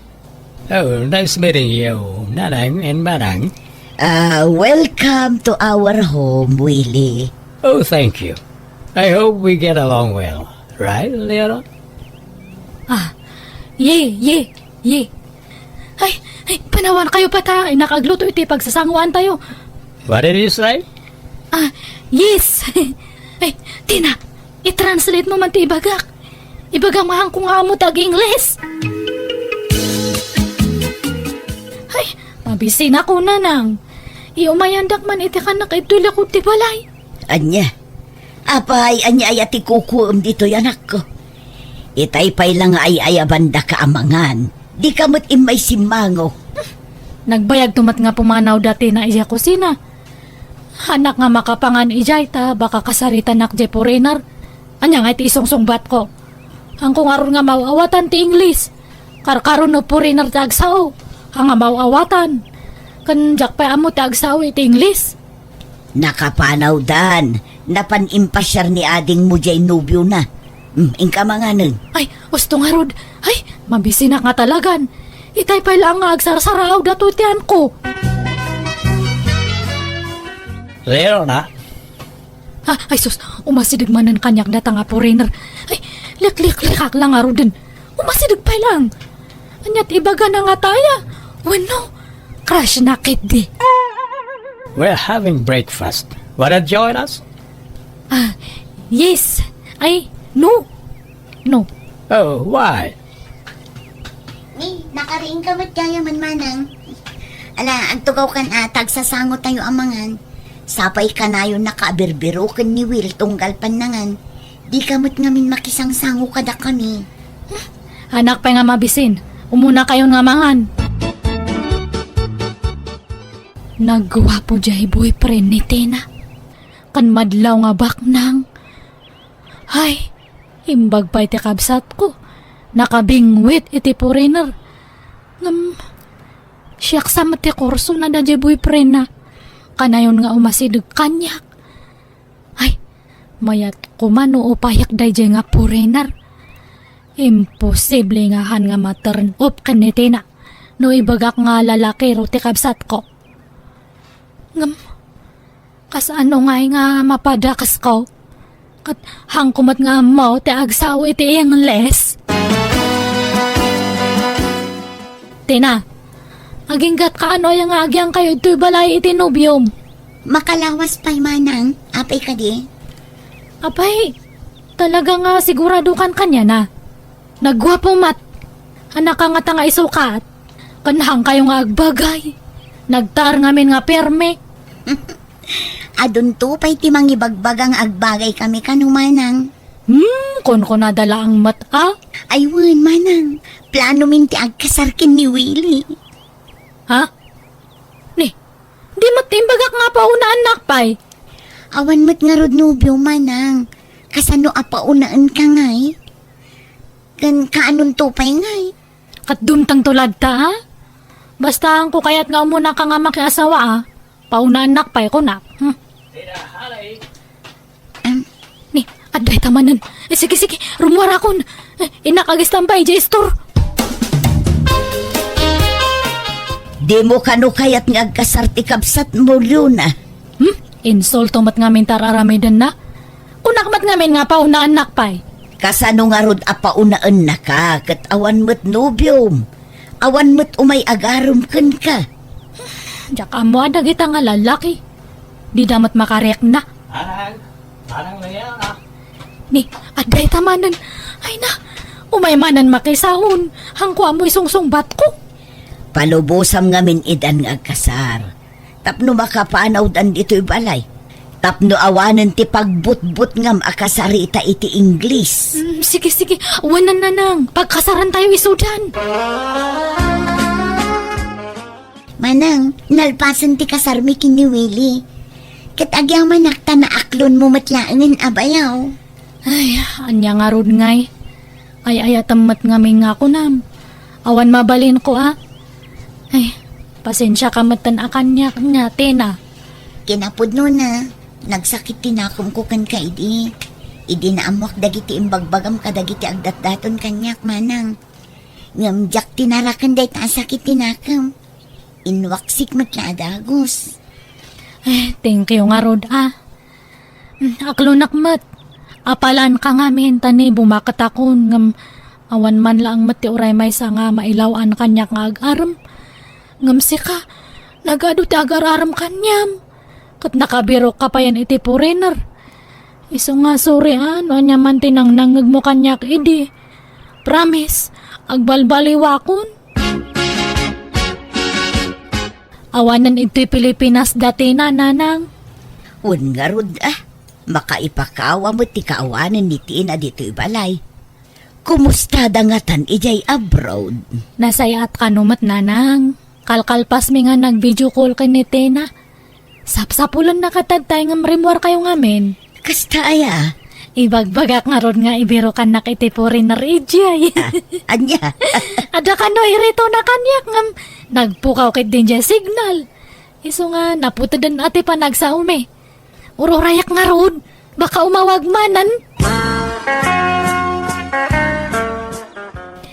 Oh, nice meeting you, Nanang and Manang. Ah, welcome to our home, Willie. Oh, thank you. I hope we get along well. Right, Leona? Ah, ye, ye, ye. Ay, ay, panawankayo pa ta, innak agluto iti pagsasanguantayo. What did you say? Ah, yes. Ay, Tina, i-translate mo man ti ibagak. Ibagam haanko nga ammo ti ag-Ingles. Ay, mabisinak, Nanang. Iumayandak man iti kannak iti likod ti balay. Ania? Apay, ania aya ti kukuem ditoy, anakko? Itay pay la nga ay-ayabandaka a mangan, dika met immay simmango. Nagbayagto met nga pumanawda Tina idiay kusina. Haannak nga makapangan idiay ta baka kasaritanak diay foreigner. Ania ngay ti isungsungbatko? Haanko ngarud nga maaw-awatan ti Ingles. Karkaro no foreigner ti agsao, haan nga maaw-awatan. Ken diak pay ammo ti agsao iti Ingles. Nakapanawdan, napan impasiar ni adingmo diay nobiona. Hmm, inka manganen. Ay, usto ngarud. Ay, mabisinak nga talagan. Itay pay laeng nga agsarsaraawda toy tianko. Leona. Ah, ay sus, umasideg manen kaniak dayta nga foreigner. Ay, likliklikak la ngaruden. Umasideg pay laeng. Ania ti ibagana nga taya? Wenno, crush na ketdi. We're having breakfast. Wanna join us? Ah, yes. Ay, no. No. Oh, why? Ni, nakariingka met gayam, Manang. Ala, agtugawkan a, ta agsasangotayo a mangan. Sapay kanayon nakabirbiro ken ni Will tunggal pannangan. Dika met ngamin makisangsango kadakami. Haan pay nga mabisin. Umunakayon nga mangan. Nagguapo diay boyfriend ni Tina. Ken madlaw nga baknang. Ay, imbag pay ti kabsatko. Nakabingwit iti foreigner. Ngem, siak sa met ti kursona daydiay boyfriendna. Kanayon nga umasideg kaniak. Ay, mayat koma no upayak daydiay nga foreigner. Imposible nga haan nga ma-turn off ken ni Tina no ibagak nga lalakiro ti kabsatko. Ngem, kasano ngay nga mapadakesko? Ket haanko met nga ammo ti agsao iti Ingles. Tina, aginggatka no aya nga agyangkayo ditoy balay iti nobiom? Makalawas pay, manang. Apay kadi? Apay, talaga nga sigurado kan kaniana. Nagguapo met. Anak ka ngata nga isukat. Ken haankayo nga agbagay. Nagtaar ngamin nga pirmi. Adunto pay ti mangibagbaga nga agbagay kami kano, manang. Hmm, kunkunada laeng met, a? Ay wen, manang. Planomin ti agkasar ken ni Willie. Ha? Ni, di met imbagak nga paunaan nak pay? Awan met ngarud nobio, manang. Kasano a paunaen ka ngay? Ken kaanonto pay ngay? Ket dumtengto latta, a? Basta haanko kayat nga umuna ka nga makiasawa, a? Paunaennak pay, kunak. Hmm. Em, ni, adda ita manen. Eh, sige, sige, rummuarakon. Eh, innak agistambay idiay istor. Dimo kano kayat nga agkasar ti kabsatmo, Leona? Hmm? Insulto met ngamin ti ar-aramidenna. Kunak met ngamin nga paunaennak pay. Kasano ngarud a paunaennaka ket awan met nobiom? Awan met umay agarem kenka. Diak ammo a dagita nga lalaki. Dida met makarikna. Manang, manang Leona. Ni, adda ita manen. Ay na, umay manen makisaon. Haanko ammo isungsungbatko. Palubosam ngamin idan nga agkasar. Tapno makapanawdan ditoy balay. Tapno awanen ti pagbutbutngam a kasarita iti Ingles. Mm, sige, sige. Wanan, nanang. Pagkasarantayo isudan. Manang, nalpasen ti kasarmi ken ni Willie. Ket agyamanak ta naaklonmo met laengen a bayaw. Ay, ania ngarud ngay? Ay-ayatem met ngamin nga kunam. Awan mabalinko, a? Ay, pasensiaka metten a kaniak, nia, Tina. Kinapudnona, nagsakit ti nakomko kenka idi. Idi naammoak dagiti imbagbagam kadagiti agdatdaton kaniak, manang. Ngem diak tinaraken dayta a sakit ti nakem. Inwaksik met la a dagus. Eh, thank you ngarud, a. Hmm, aklonak met. Apalanka ngamin ta ni bumaketakon, ngem awan man laeng met ti uray maysa nga mailaw-an kaniak nga agarem. Ngem sika, nagadu ti agar-arem kaniam. Ket nakabirokka payen iti foreigner. Isu nga sorry, a, no ania man ti nangnangngegmo kaniak idi. Promise, agbalbaliwakon. Awanen iti Pilipinas da Tina, nanang. Wen ngarud, a. Makaipakawa met ti kaawanen ni Tina ditoy balay. Kumustada ngatan idiay abroad? Nasayaat kano met, nanang. Kalkalpasmi nga nag-video call ken ni Tina. Sapsapulennaka tattay ngem rimmuarkayo ngamin. Kasta aya? Ibagbagak ngarud nga ibirokannak iti foreigner idiay. Ah, ania? Adda kano iritona kaniak ngem nagpukaw ketdi idiay signal. Isu nga naputeden a ti panagsaomi. Ururayak ngarud, baka umawag manen.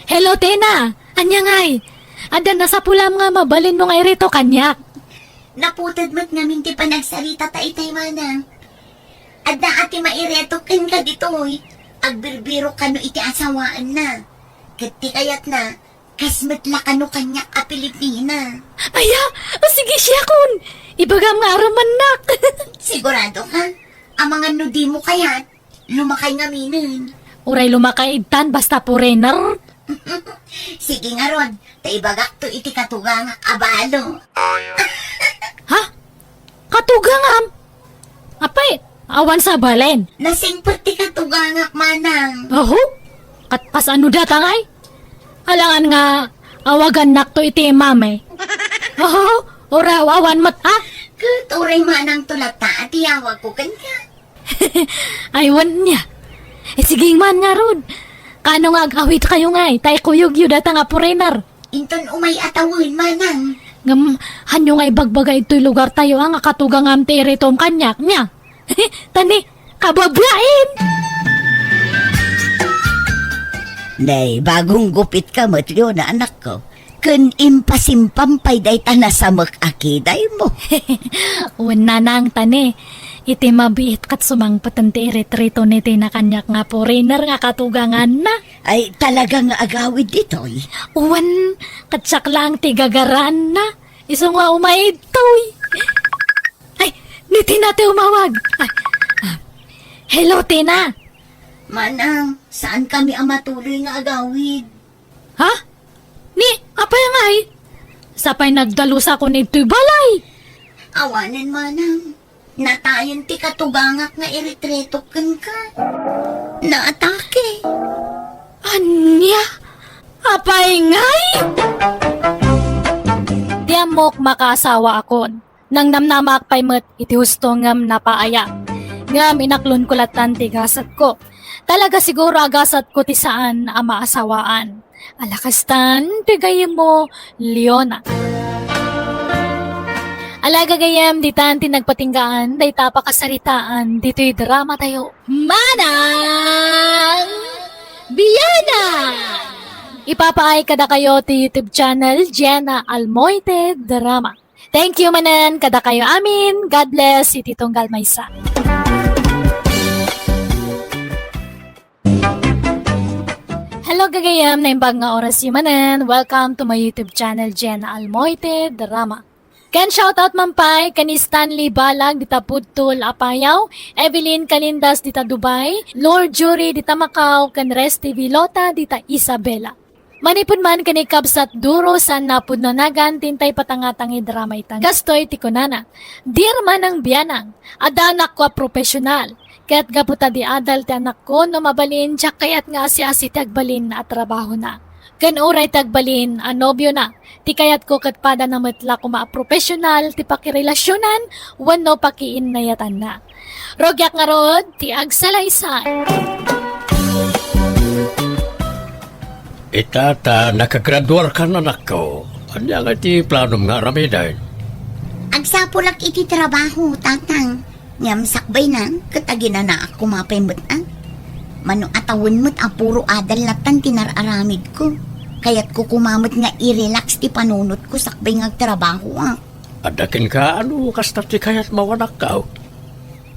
Hello, Tina! Ania ngay? Adda nasapulam nga mabalinmo nga irito kaniak? Naputed met ngamin ti panagsarita ta itay, manang. Adda a ti maireto kenka ditoy. Agbirbirok kano iti asawaenna. Ket ti kayatna, kas met la kano kaniak a Pilipina. Aya, o sige, siakon. Ibagam nga arumannak. Sigurado ka? Amangan no dimo kayat, lumakay ngaminen. Uray lumakay ittan, basta foreigner. Sige ngarud, ta ibagakto iti katugangak a balo. Ha? Katugangam? Apay, awan sabalen. Nasingpet ti katugangak, manang. Aho? Kat-, kasano data ngay? Alangan nga awagannakto iti mami. Aho? Ura, awan met, a? Ket uray manangto latta a tiyawagko kenka. Ay, wen nia. Eh, sige man ngarud. Kano nga ag-awidkayo ngay, ta ikuyogyo data nga foreigner? Inton umay a tawen, manang. Ngem, hanyo nga ibagbaga itoy lugartayo, a, nga katugangam ti iritom kaniak, nia? Tani, kababain! Nay, bagong gupitka met, Leona, anakko. Ken impasimpam pay dayta nasamek a kidaymo. Wen, nanang, tani, iti mabiit ket sumangpeten ti irit-rito ni Tina kaniak nga foreigner nga katuganganna. Ay, talaga nga agawid ditoy? Wen, ket siak laeng ti gagaraanna. Isu nga umay ditoy. Ay, Ni Tina ti umawag. Ah, ah. Hello, Tina. Manang, saan kami a matuloy nga agawid? Ha? Ni, apay ngay? Sapay nagdalusa ko nitoy balay. Awanen, Manang. Natayen ti katugangak nga iretretok kenka. Naatake. Ania? Apay ngay? Ti ammok, makaasawa akon. Nangnamnamak pay met iti husto ngem napaaya. Ngem inaklonko lattan ti gasatko. Talaga siguro a gasatko ti saan a maasawaan. Ala kastan ti gayyemmo, Leona. Ala gagayyem, ditan ti nagpatinggaan dayta a pakasaritaan ditoy dramatayo. Manang Biana! Ipapaay kadakayo ti YouTube channel, Jenna Almoite Drama. Thank you manen kadakayo amin. God bless iti tunggal maysa. Hello, gagayyem, naimbag nga orasyo manen. Welcome to my YouTube channel, Jenna Almoite Drama. Ken shoutout man pay ken ni Stanley Balag dita Pudtol, Apayao, Evelyn Calindas dita Dubai, Lord Jury dita Macau, ken Resty Vilota dita Isabela. Manipud man ken ni Kabsat Duro, saan napudno nagan ti intay patangatang nga drama ita. Kastoy ti kunana, "Dear Manang Bianang, adda anakko a profesional. Ket gapu ta di adal ti anakko, no mabalin, diak kayat nga asi-asi ti agbalin a trabahona. Ken uray ti agbalin a nobiona, ti kayatko ket padana met la koma a profesional ti pakirelasionan wenno pakiinnayatanna." Rugiak ngarud ti agsalaysay. Ita ta nakagraduarkan, anakko. Ania nga ti planom nga aramiden? Agsapulak iti trabaho, tatang. Ngem sakbayna, ket aginanaak koma pay met, a. Mano a tawen met a puro adal lattan ti nar-aramidko. Kayatko koma met nga i-relax ti panunotko sakbay nga agtrabahoak. Adda kenka, ano, kasta ti kayatmo, anakko?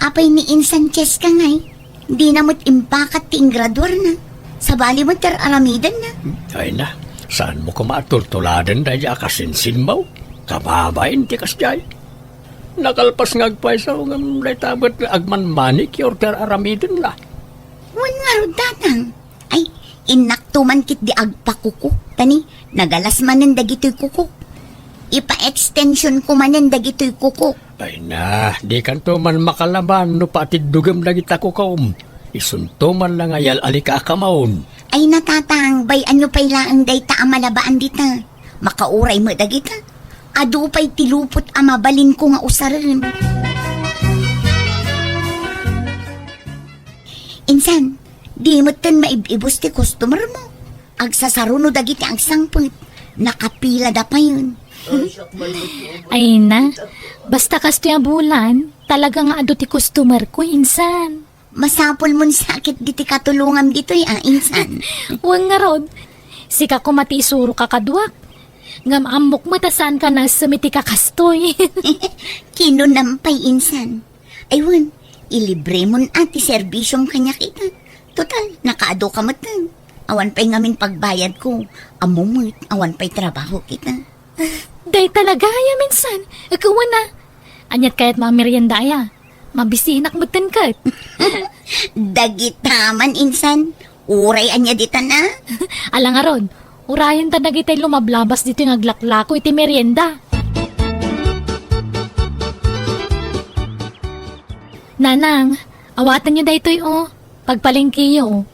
Apay ni Insan Cheska ngay, dina met impakat ti ingraduarna. Sabali met ti ar-aramidenna. Ay na, saanmo koma a tultuladen daydiay a kasinsinmo? Kababain ti kasdiay. Nakalpas nga agpayso ngem dayta met nga agman-manicure ti ar-aramidenna. Wen ngarud, tatang. Ay, innakto man ketdi agpakuko. Ta ni, nagalas manen dagitoy kukok. Ipa-extensionko manen dagitoy kukok. Ay na, dikanto man makalaban no patiddugem dagita kukom. Isunto man la nga yal-alika a kamaon. Ay na, tatang, bay-anyo pay laeng dayta a malabaan dita. Makauray met dagita. Adu pay ti lupot a mabalinko nga usaren. Insan, di metten maib-ibus ti customer mo. Agsasaruno dagiti agsangpet. Nakapilada payen. Ay na, basta kastoy a bulan, talaga nga adu ti customer ko, insan. Masapul mon sakit diti katulongam ditoy, a, insan. Wen ngarud, sika koma ti isurok a kaduak. Ngem ammok met a saanka naisem iti kakastoy. Kinunam pay, insan. Ay wen, ilibremon a ti serbisyom kaniak ita. Total, nakaadu ka met. Awan pay ngamin pagbayadko. Ammo met, awan pay trabaho kita. Dayta la gayam, insan. Ikaw na. Aniat kayatmo a merienda aya? Mabisinak metten ket. Dagita man, insan. Uray ania ditan a? Ala ngarud, urayenta dagiti lumablabas ditoy nga aglaklako iti merienda. Nanang, awatenyo daytoy, o. Pagpalengkeyo, o.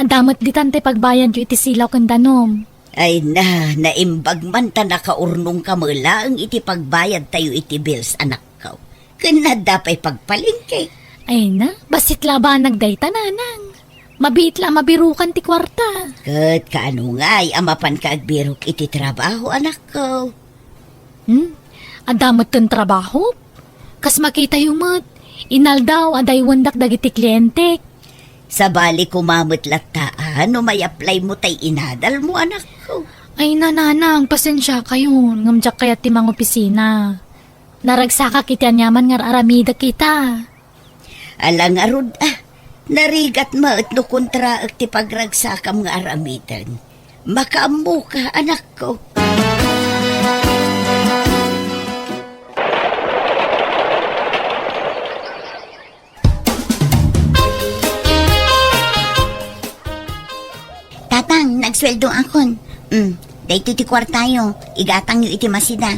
Adda met ditan ti pagbayadyo iti silaw ken danum. Ay na, naimbag man ta nakaurnongka met laeng iti pagbayadtayo iti bills, anakko. Ken adda pay pagpalengke. Ay na, bassit la a banag dayta, nanang. Mabiit la a mabirukan ti kuarta. Ket kaano ngay a mapanka agbirok iti trabaho, anakko? Hmm? Adda metten trabaho? Kas makitayo met, inaldaw, adaywendak dagiti klientek. Sabali koma met latta, a, no may-apply mo tay inadal mo, anakko. Ay, nanang, pasensia kayon, ngem diak kayat ti mangopisina. Naragsakak iti aniaman nga ar-aramidek ita. Ala ngarud, a, narigat met no kontraek ti pagragsakam nga ar-amiden. Makaammoka, anakko. Sueldoakon. Mm, daytoy ti kuartayo. Igatangyo iti masida.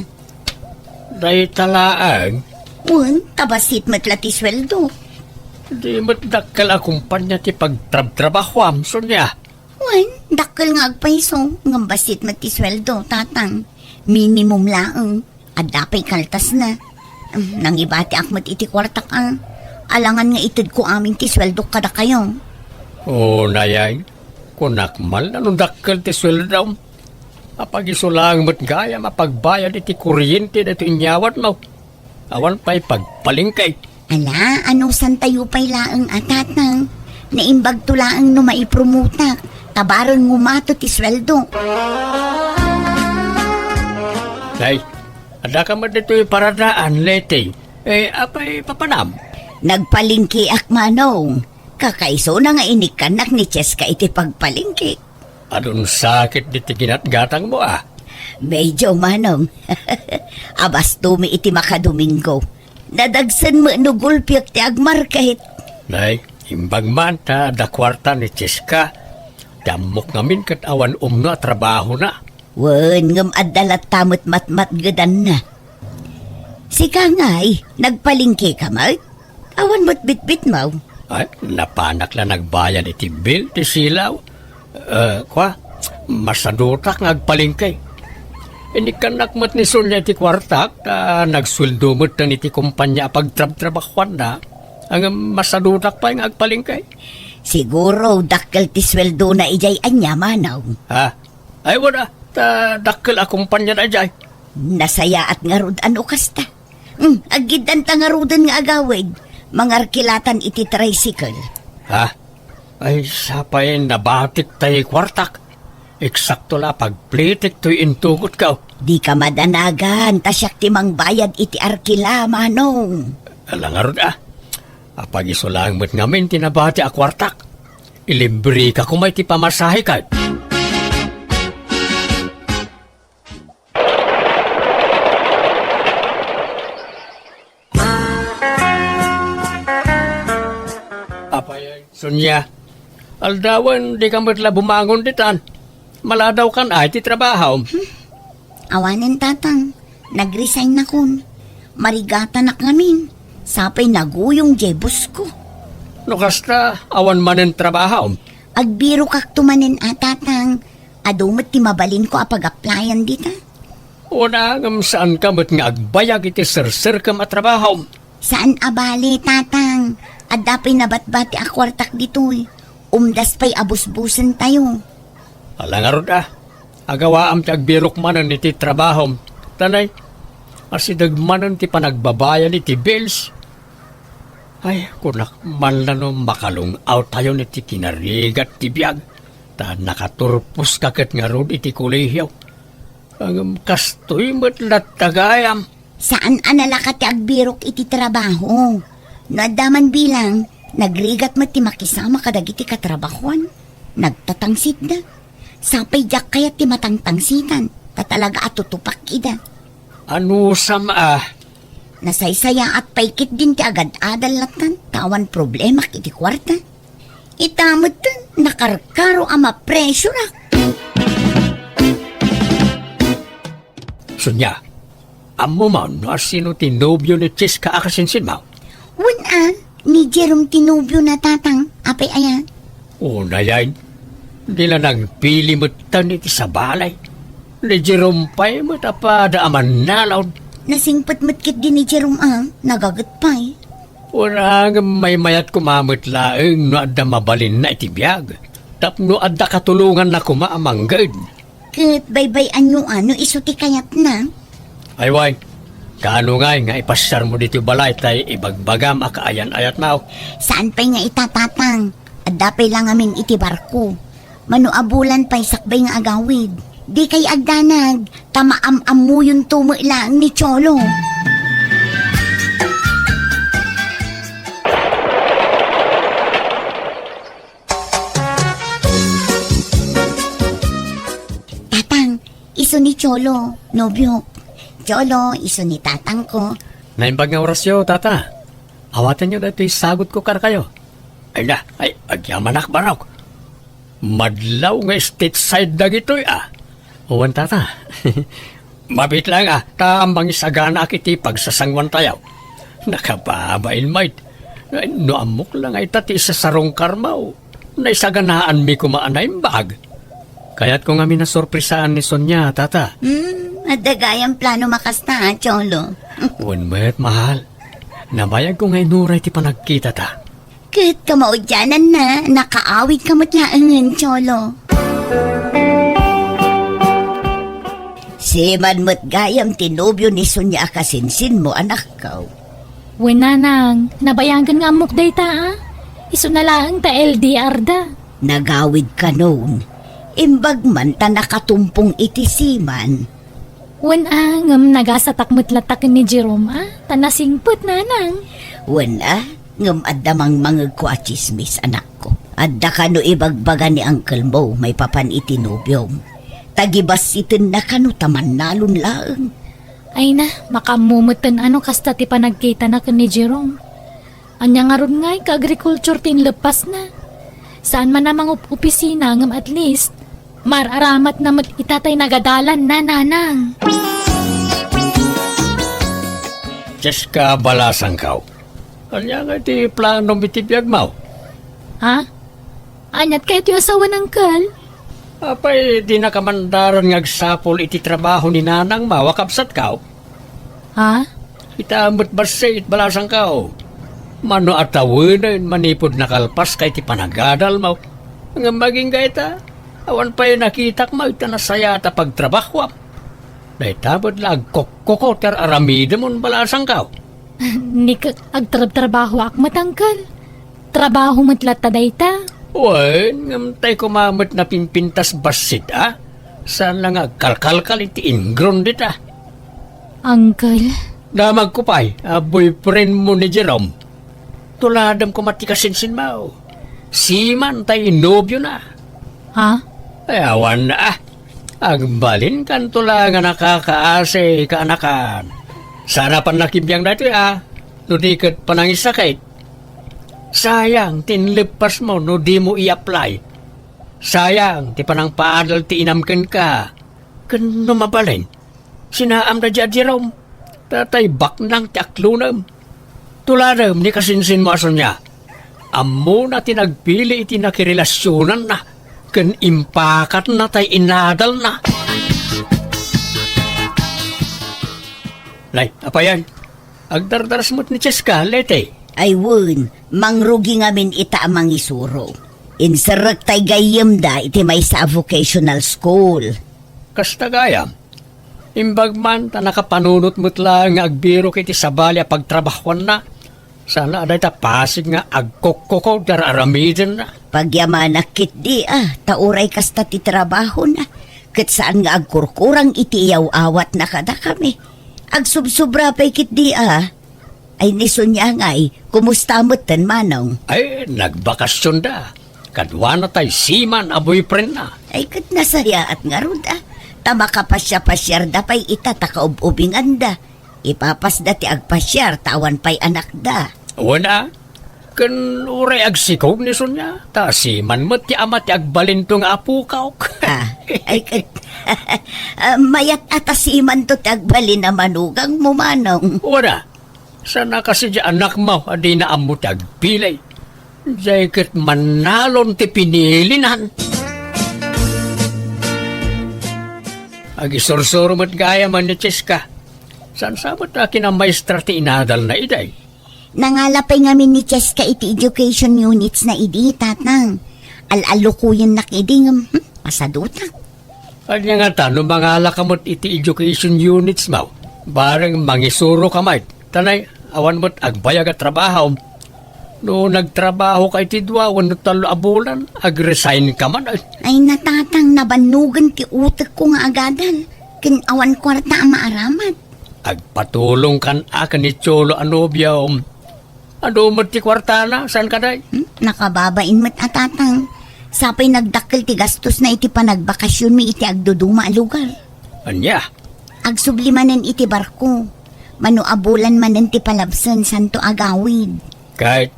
Dayta laeng? Wen, ta bassit met la ti sueldo. Di met dakkel a kumpanya ti pagtrabtrabahuam, Sonia. Wen, dakkel nga agpayso, ngem bassit met ti sueldo, Tatang. Minimum laeng. Adda pay kaltasna. Mm, nangibatiak met iti kuartak a. Alangan nga itedko amin ti sueldok kadakayo. Unay, kunak man no dakkel ti sueldom. Apagiso laeng met gayam a pagbayad iti kuryente daytoy inyawatmo. Awan pay pagpalengke. Ala, anusantayo pay laeng a, Tatang. Naimbagto laeng no maipromotak, ta bareng ngumato ti sueldo. Nay, adda ka met ditoy paradaan, Leti. Eh, apay papanam? Nagpalengkeak, Manong. Kakaisuna nga inikkannak ni Cheska iti pagpalengke. Adun sakit diti ginatgatangmo, a? Medyo, Manong. Abastomi iti makadomingo. Nadagsen met no gulpiek ti agmarket. Nay, imbag man ta adda kuarta ni Cheska. Ti ammok ngamin ket awan umno a trabahona. Wen, ngem adda latta met matmatgedanna. Sika ngay, nagpalengke ka met? Awan met bitbitmo? Ay, napanak la nagbayad iti bill ti silaw. Eh, kua, masadutak nga agpalengke. Inikkannak met ni Sonia iti kuartak, ta nagsueldo metten iti kompania a pagtrabtrabahuanna. Ngem masadutak pay nga agpalengke. Siguro, dakkel ti sueldona idiay ania, Manong? Ha? Ay, wen a, ta dakkel a kompaniada idiay. Nasayaat ngarud a no kasta. Hmm, aggiddanta ngaruden nga agawid. Mangarkilatan iti tricycle. Ha? Ay, sapay nabatik tay kuartak. Eksakto la pagplitik toy intugotko. Dika madanagan, ta siak ti mangbayad iti arkila, Manong. Ala ngarud a. Apagiso laeng met ngamin ti nabati a kuartak. Ilibreka koma iti pamasahe ket. Apay, Sonia, aldawen, dika met la bumangon ditan. Maladawkan ay ti trabahom. Hmm? Awanen, Tatang. Nag-resignakon. Marigatanak ngamin. Sapay naguyong diay boss ko. No kasta, awan manen trabahom? Agbirokakto manen a, Tatang. Adu met ti mabalinko a pag-applyan dita. Wen a, ngem saanka met nga agbayag iti serserkem a trabahom? Saan a bale, Tatang. Adda pay nabatbati a kuartak ditoy. Umdas pay a busbusentayo. Ala ngarud a. Agawaam ti agbirok manen iti trabahom. Tanay, asideg manen ti panagbabayad iti bills. Ay, kunak man la no makalung-awtayon iti kinarigat ti biag, ta nakaturposka ket ngarud iti kolehio. Ngem kastoy met latta gayam. Saan a nalaka ti agbirok iti trabaho. No adda man bilang, nagrigat met ti makisama kadagiti katrabahoan. Nagtatangsitda. Sapay diak kayat ti matangtangsitan, ta talaga a tutupak ida. Anusam a? Nasaysayaat pay ketdin ti agad-adal lattan, ta awan problemak iti kuarta. Ita met nakarkaro a mapresiorak. Sonia, ammom no asino ti nobio ni Cheska a kasinsinmo? Wen a, ni Jerome ti nobiona, Tatang. Apay aya? Unay, di la nagpili metten iti sabali. Ni Jerome pay met a pada a mannalaw. Nasingpet met ketdi ni Jerome a, nagaget pay. Wen a, ngem maymayat koma met laeng no adda mabalinna iti biag. Tapno adda katulonganna koma a mangged. Ket baybay-anyo a no isu ti kayatna? Ay, wen. Kaano ngay nga ipasiarmo ditoy balay tay ibagbagam a kaayan-ayatmo? Saan pay nga ita, Tatang. Adda pay la ngamin iti barko. Mano a bulan pay sakbay nga agawid. Dikay agdanag, ta maam-ammuyonto met laeng ni Cholo. Tatang, isu ni Cholo, nobiok. Cholo, isu ni tatangko. Naimbag nga orasyo, Tata. Awatenyo daytoy sagutko kadakayo. Ay na, ay, agyamanak, barok. Madlaw nga stateside dagitoy, a. Wen, tata. Mabiit laeng, a, ta mangisaganaak iti pagsasanguantayo. Nakababain met. No ammok la nga ita ti isasarungkarmo, naisaganaanmi koma a naimbag. Kayatko ngamin a sorpresaan ni Sonia, tata. Hmm, adda gayam plano makasta, a, Cholo. Wen met, mahal. Nabayagko nga inuray ti panagkitata. Ket kamaudiananna, nakaawidka met laengen, Cholo. Siman met gayam ti nobio ni Sonia a kasinsinmo, anakko. Wen, nanang, nabayagen nga ammok dayta, a. Isuna laeng ta L D R da. Nagawid kanon. Imbag man ta nakatumpong iti siman. Wen a, ngem nagasatak met latta ken ni Jerome a, ta nasingpet, nanang. Wen a, ngem adda mangmangegko a tsismis, anakko. Adda kano ibagbaga ni uncle mo maipapan iti nobiom. Ta gibassitenna kano ta mannalon laeng. Ay na, makaammo metten a no kasta ti panagkitana ken ni Jerome. Ania ngarud ngay ka agriculture ti inleppasna? Saan man a mangup-opisina ngem at least, mar-aramatna met ita tay nagadalanna, nanang. Jessica, balasangko. Ania ngay ti planom iti biagmo? Ha? Aniat kayat ti asawan, uncle? Apay, dinaka mandaron nga agsapul iti trabaho ni nanangmo a kabsatko? Ha? Ita met bassit, balasangko. Mano a tawenen manipud nakalpaska iti panagadalmo. Ngem agingga ita, awan pay nakitak mayta nasayaat a pagtrabahoam. Dayta met la agkokko ti ar-aramidem, balasangko. Ni agtrabtrabahoak met, uncle. Trabaho met latta dayta. Wen, ngem tay koma met napimpintas bassit a? Saan la nga agkalkalkal iti inggron dita? Uncle. Damagko pay a boyfriendmo ni Jerome. Tuladem koma ti kasinsinmo. Siman tay nobiona. Ha? Ay, awan a. Agbalinkanto la nga nakakaasi, kaanakan. Saan a pannakimbiang daytoy a, no di ket panangisakit. Sayang ti inleppasmo no dimo i-apply. Sayang ti panangpaadal ti inam kenka. Ken no mabalin, sinaamda diay a Jerome. Tatay baknang ti aklonem. Tuladem ni kasinsinmo a Sonia. Ammona ti nagpili iti nakirelasionanna ken impakatna tay inadalna. Nay, apayan, agdardaras met ni Cheska, Lete. Ay wen, mangrugi ngamin ita a mangisuro. Inserrek tay gayyemda iti maysa a vocational school. Kasta gayam, imbag man ta nakapanunot met laeng nga agbirok iti sabali a pagtrabahoanna, saan a dayta pasig nga agkokko ti ar-aramidenna. Pagyamanak ketdi a, ta uray kasta ti trabahona, ket saan nga agkurkurang iti iyaw-awatna kadakami. Agsubsobra pay ketdi a. Ay, ni Sonia ngay, kumusta metten, manong? Ay, nagbakasionda. Kaduana tay siman a boyfriendna. Ay, ket nasayaat ngarud a. Ta makapasiapasiarda pay ita ta kaub-ubinganda. Ipapasda ti agpasiar ta awan pay anakda. Wen a, ken uray agsikog ni Sonia, ta siman met ti ama ti agbalinto nga apokok. Ah, ay, ket, ah, mayat a ta simanto ti agbalin a manugangmo, manong. Wen a, saan a kasi diay anakmo a dina ammo ti agpili. Diay ket mannalon ti pinilinan. Agisursuro met gayam ni Cheska. Saan sa met a kinamaestra ti inadalna idi? Nangala pay ngamin ni Cheska iti education unitsna idi, tatang. Al-alukuyennak idi ngem, hmm, pasadutak. Ania ngata no mangalaka met iti education unitsmo? Bareng mangisuroka met. Ta nay, awan met agbayag a trabaho. No nagtrabahoka iti dua wenno tallo a bulan, agresign ka man. Ay, natatang, nabannogen ti utekko nga agadal. Ken awan kuarta a maaramat. Agpatulongkan a ken ni Cholo a nobiom. Adu met ti kuartana, saan kadi? Hmm? Nakababain met a, tatang. Sapay nagdakkel ti gastosna iti panagbakasionmi iti agduduma a lugar. Ania? Agsubli manen iti barko. Mano a bulan manen ti palabsen, santo agawid. Ket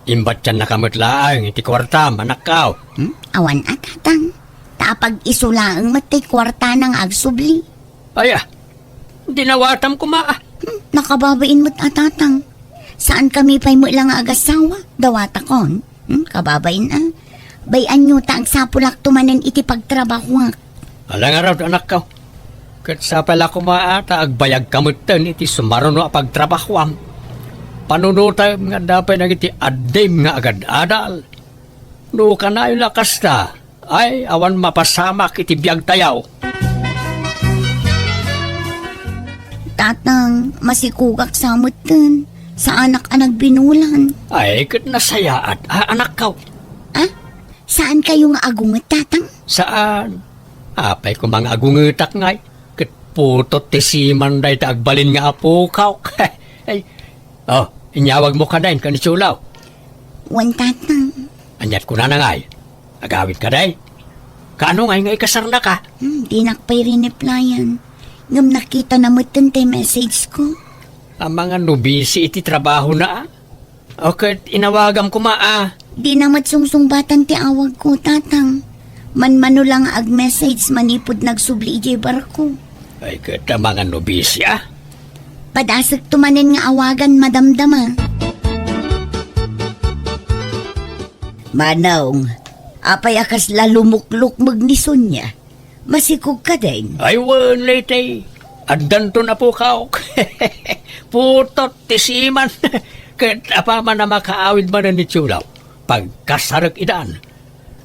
imbatiannaka met laeng iti kuartam, anakko. Hmm? Awan a, Tatang. Ta apag-isu laeng met ti kuartana nga agsubli. Aya, dinawatam koma a. Hmm, nakababain met a, Tatang. Saan kami pay met la nga agasawa? Dawatakon. Hmm, kababain a. Bay-anyo ta agsapulakto manen iti pagtrabahoak. Ala ngarud, anakko. Ket sapay la koma a ta agbayagka metten iti sumaruno a pagtrabahoam. Panunotem nga adda pay dagiti addim nga agad-adal. No kanayo la kasta, ay, awan mapasamak iti biagtayo. Tatang, masikugak sa metten. Saanak a nagbinulan. Ay, ket nasayaat a, anakko. Ah? Saan kayo nga agunget, Tatang? Saan? Apay koma nga agungetak ngay? Ket putot ti siman dayta agbalin nga apokok. Ay, oh, inyawagmo kadi ken ni Cholo. Wen, Tatang. Aniat kunana ngay? Agawid kadi? Kaano ngay nga ikasarnaka? Hmm, dinak pay rineplyan. Ngem nakitana metten ti message ko. Amangan no busy iti trabahona a. O ket inawagam koma a. Dina met sungsungbatan ti awagko, Tatang. Manmano la nga ag-message manipud nagsubli idiay barko. Ay, ket amangan no busy a. Padasekto manen nga awagan madamdama. Manong, apay a kasla lumuklukmeg ni Sonia? Masikog kadin? Ay, wen, Leyte. Addanton a pukawk. Putot ti siman. Ket apaman a makaawid manen ni Cholo, pagkasarek idan.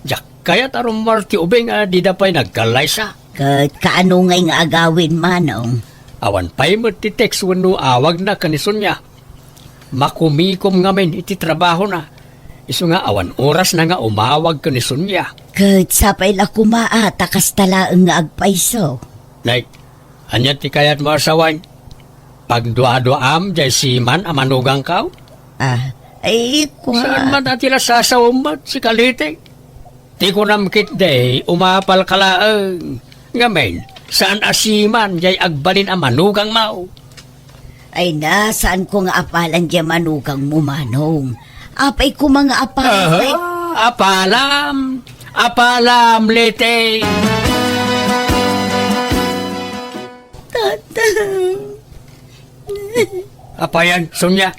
Diak kayat a rummuar ti ubing a dida pay nagkallaysa. Ket kaano ngay nga agawid, Manong? Awan pay met ti text wenno awagna ken ni Sonia. Makumikom ngamin iti trabahona. Isu nga awan orasna nga umawag ken ni Sonia. Ket sapay la koma a ta kasta laeng nga agpayso. Nay, ania ti kayatmo a sawen? Pagduaduaam diay siman a manugangko? Ah, ay, kua. Saan man a ti nasasaom met, sika Leyte? Ti kunam ketdi, umapalka laeng. Ngamin, saan a siman diay agbalin a manugangmo? Ay na, saanko nga apalan diay manugangmo, Manong. Apay koma nga apalan, Aha, ay, apalam! Apalam, Leyte! Tatang. Apayan, Sonia.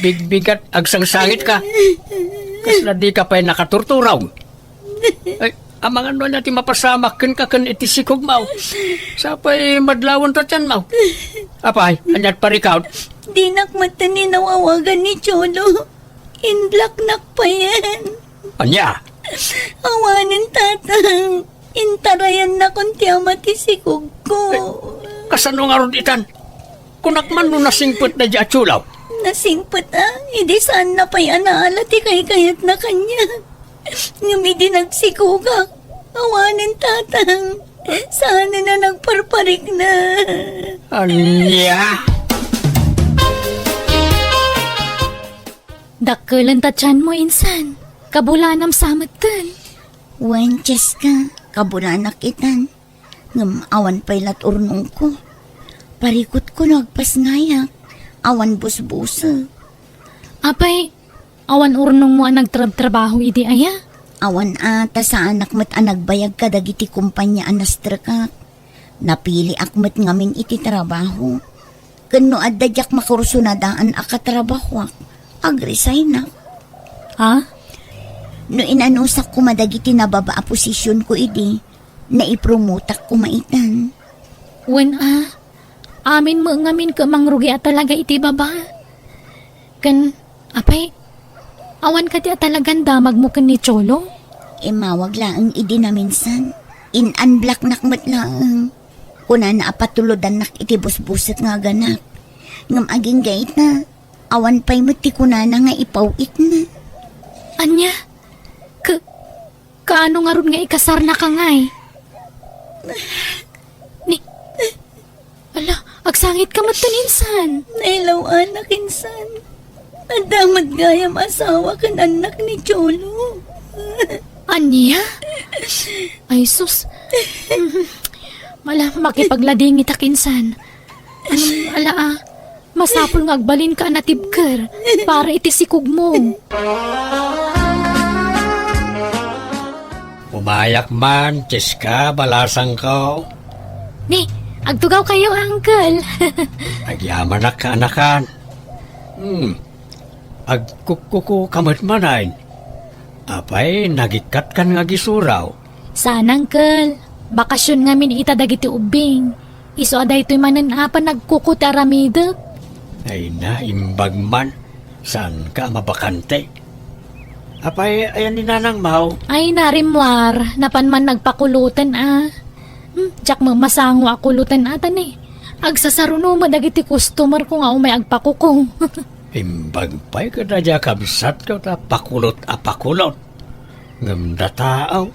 Bigbigat, agsangsangitka. Kasla dika pay nakaturturaw. Ay, amangan no ania ti mapasamak kenka ken iti sikogmo. Sapay madlawen ti tianmo. Apay, aniat parikaw? Dinak metten inawawagan ni Cholo. In-blocknak payen. Ania? Awanen, Tatang. Intarayannakon ti ama ti sikogko. Eh, kasano ngarud itan? Kunak man no nasingpet daydi a Cholo? Nasingpet a, idi saanna pay a naala ti kaykayatna kaniak. Ngem idi nagsikogak, awanen, Tatang. Saanen a nagparparikna. Ania? Dakkel ti tianmo, insan. Kabulanam sa metten. Wen, Cheska, kabulanak itan. Ngem awan pay lat urnongko. Parikutko no agpasngayak. Awan busbusek. Apay, awan urnongmo a nagtrabtrabaho idi aya? Awan a, ta saanak met a nagbayag kadagiti kompania a nastrekak. Napiliak met ngamin iti trabaho. Ken no adda diak makursunadaan a katrabahoak, agresignak. Ha? No inanusak koma dagiti nababa a posisionko idi, naipromotak koma itan. Wen a, amin met ngamin ket mangrugi a talaga iti baba. Ken, apay, awan kadi a talagan damagmo ken ni Cholo? Immawag laeng idi naminsan. In-unblocknak met laeng. Kunana a patulodannak iti busbusek nga aganak. Ngem agingga ita, awan pay met ti kunana nga ipaw-itna. Ania? Ka-, kaano ngarud nga ikasarnaka ngay? Ni-, ala, agsangitka metten, insan. Nailaw-anak, insan. Adda met gayam asawa ken annak ni Cholo. Ania? Ay, sus. Ala, makipagladingitak, insan. Ala, ah, masapul nga agbalinka a natibker para iti sikogmo. Mayak man, Cheska, balasangko. Ni, agtugawkayo, Uncle. Agyamanak, kaanakan. Hmm, agkukkuko ka met manen. Apay, nagikkatkan nga agisuraw? Saan, Uncle. Bakasyon ngamin ita dagiti ubbing. Isu a daytoy manen a panagkuko ti aramidek. Ay na, imbag man. Saanka a mabakante? Apay, ayan ni Nanang Mau? Ay na, rimmuar. Napan man nagpakuloten a. Hmm, diak met masango a kuloten a, ta ni. Agsasaruno met dagiti customer ko nga umay agpakuko. Imbag pay ket adda kabsatko ta pakulot a pakulot. Ngem dataw,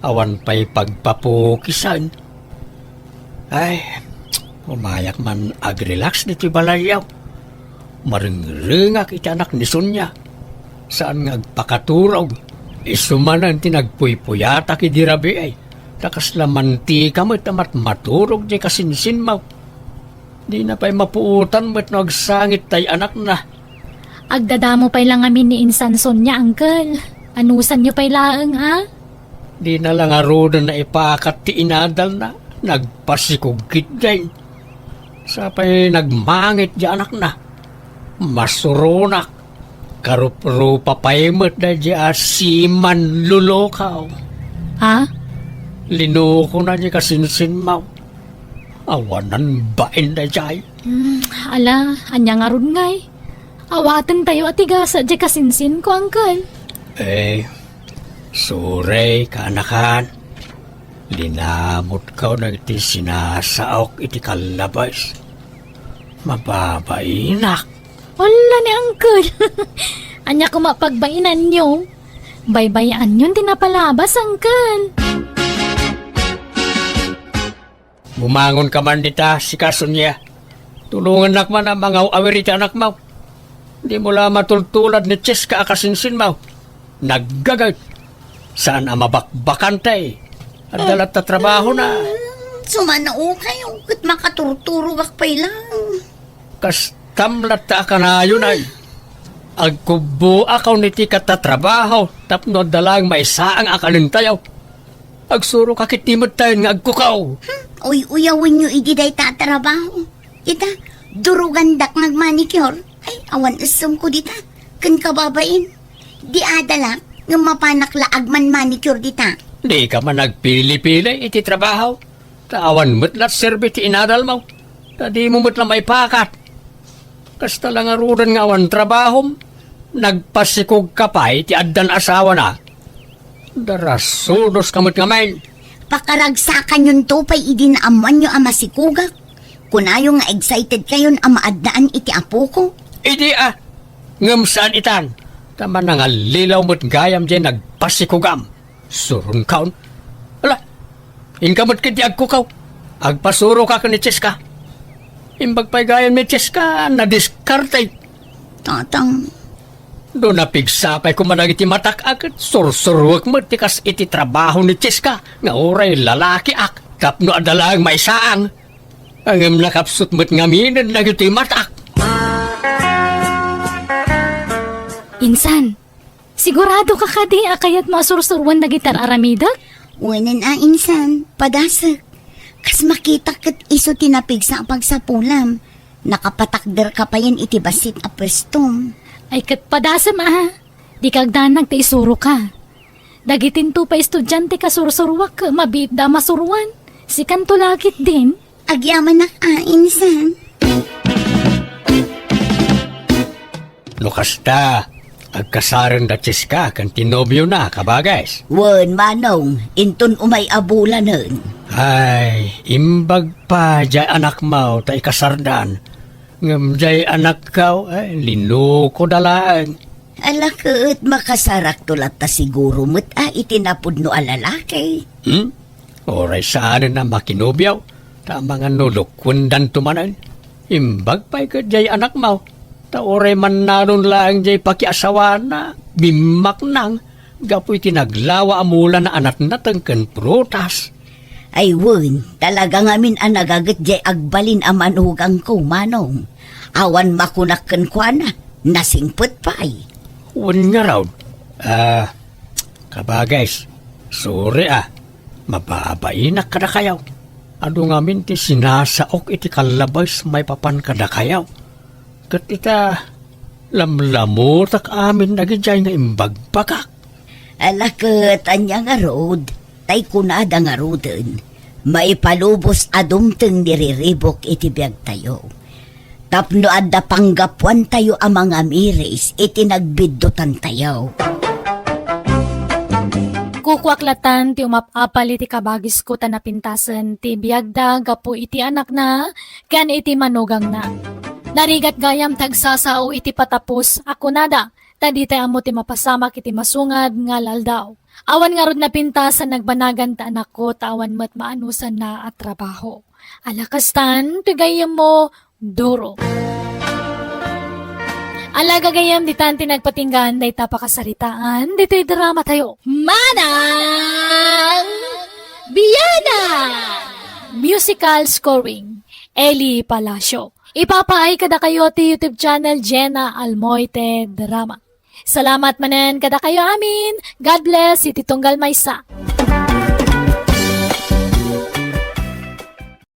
awan pay pagpapukisan. Ay, umayak man agrelax ditoy balayyo. Marengrengak iti anak ni Sonia. Saan nga agpakaturog. Isu manen ti nagpuypuyatak idi rabii. Ta kasla mantika met a matmaturog diay kasinsinmo. Dina pay mapuotan met no agsangit tay anakna. Agdadamo pay la ngamin ni insan Sonia, Uncle. Anusanyo pay laeng a? Dina la ngaruden naipakat ti inadalna. Nagpasikog ketdin. Sa pay nagmangit diay anakna. Masuronak. Karuprupa pay met daydiay a simanlulukaw. Ha? Linukona diay kasinsinmo. Awanan bain daydiay. Hmm, ala, ania ngarud ngay? Awatentayo a ti gasa diay kasinsinko, Uncle. Eh, sorry, kaanakan. Linamutko dagiti sinasaok iti kallabas. Mababainak. Ala ni Uncle. Ania koma pagbainanyo? Baybay-anyon ti napalabas, Uncle. Bumangonka man dita, sika Sonia. Tulongannak man a mangaw-awir iti anakmo. Dimo la matultulad ni Cheska a kasinsinmo. Naggaget. Saan a mabakbakante. Adda latta trabahona. Sumanaokayo ket makaturturogak pay lang. Kastam latta a kanayon ay. Agkubboakon iti katatrabaho tapno adda laeng maisaang a kanentayo. Agsuroka ketdi metten nga agkukaw. Hmm, uy-uyawenyo idi dayta a trabaho. Ita, durugandak nga agmanicure. Ay, awan essongko dita. Ken kababain. Di adalak, ngem mapanak la agman-manicure dita. Dika man agpili-pili iti trabaho. Ta awan met la serbi ti inadalmo. Ta dimo met la maipakat. Kasta la ngaruden nga awan trabahom, nagpasikogka pay ti addan asawana. Darasudoska met ngamin. Pakaragsakanyonto pay idi naammoanyo a masikogak. Kunayo nga excited kayon a maaddaan iti apoko. Idi a, ngem saan itan, ta manangallilaw met gayam diay nagpasikogam. Suronkaon. Ala, inka met ketdi agkukaw. Agpasuroka ken ni Cheska. Imbag pay gayam ni Cheska, nadiskarte. Tatang. No napigsa pay koma dagiti matak a ket sursuruek met ti kas iti trabaho ni Cheska nga uray lalakiak tapno adda laeng maisaang. Ngem nakapsut met ngaminen dagiti matak. Insan, sigurado ka kadi a kayatmo a sursuroen dagiti ar-aramidek? Wen a, insan, padasek. Kas makitak ket isu ti napigsa a pagsapulam. Nakapatakderka payen iti bassit a pwestom. Ay ket padasem a, dika agdanag ta isuroka. Dagitinto pay estudiante a sursuroak ket mabiitda a masuroan. Sikanto la ketdin. Agyamanak a, insan. No kasta, agkasaren da Cheska ken ti nobiona, kabages. Wen, manong, inton umay a bulanen. Ay, imbag pay diay anakmo ta ikasardan. Ngem diay anakko, ay, linukoda laeng. Ala ket, makasarakto latta siguro met a iti napudno a lalaki. Hmm? Uray saanen a makinobio, ta amangan no lukuendanto manen. Imbag pay ket diay anakmo, ta uray mannanon laeng diay pakiasawana, bimmaknang, gapu iti naglawa a mulana a natnateng ken prutas. Ay wen, talaga ngamin a nagaget diay agbalin a manugangko, manong. Awan makunak kenkuana, nasingpet pay. Wen ngarud, ah, kabages, Sorry a, mababainak kadakayo. Adu ngamin ti sinasaok iti kallabes maipapan kadakayo. Ket ita, lamlamutak amin dagidiay nga imbagbagak. Ala ket ania ngarud, tay kunada ngaruden, maipalubos a dumteng ni Riribok iti biagtayo. Tapno adda panggapuantayo a mangamiris iti nagbiddutantayo. Kukuak latan ti umap-apal iti kabagisko ta napintasen ti biagda gapu iti anakna ken iti manugangna. Narigat gayam ti agsasao iti patapos a kunada, ta ditay ammo ti mapasamak iti masungad nga aldaw. Awan ngarud napintas a nagbanagan ti anakko ta awan met maanusanna a trabaho. Ala kastan, ti gayyemmo, duro. Ala gagayyem, ditan ti nagpatinggaan dayta pakasaritaan ditoy drama tayo. Manang Biana! Musical scoring, Eli Palacio. Ipapaay kadakayo ti YouTube channel Jenna Almoite Drama. Salamat manen kadakayo amin. God bless iti tunggal maysa.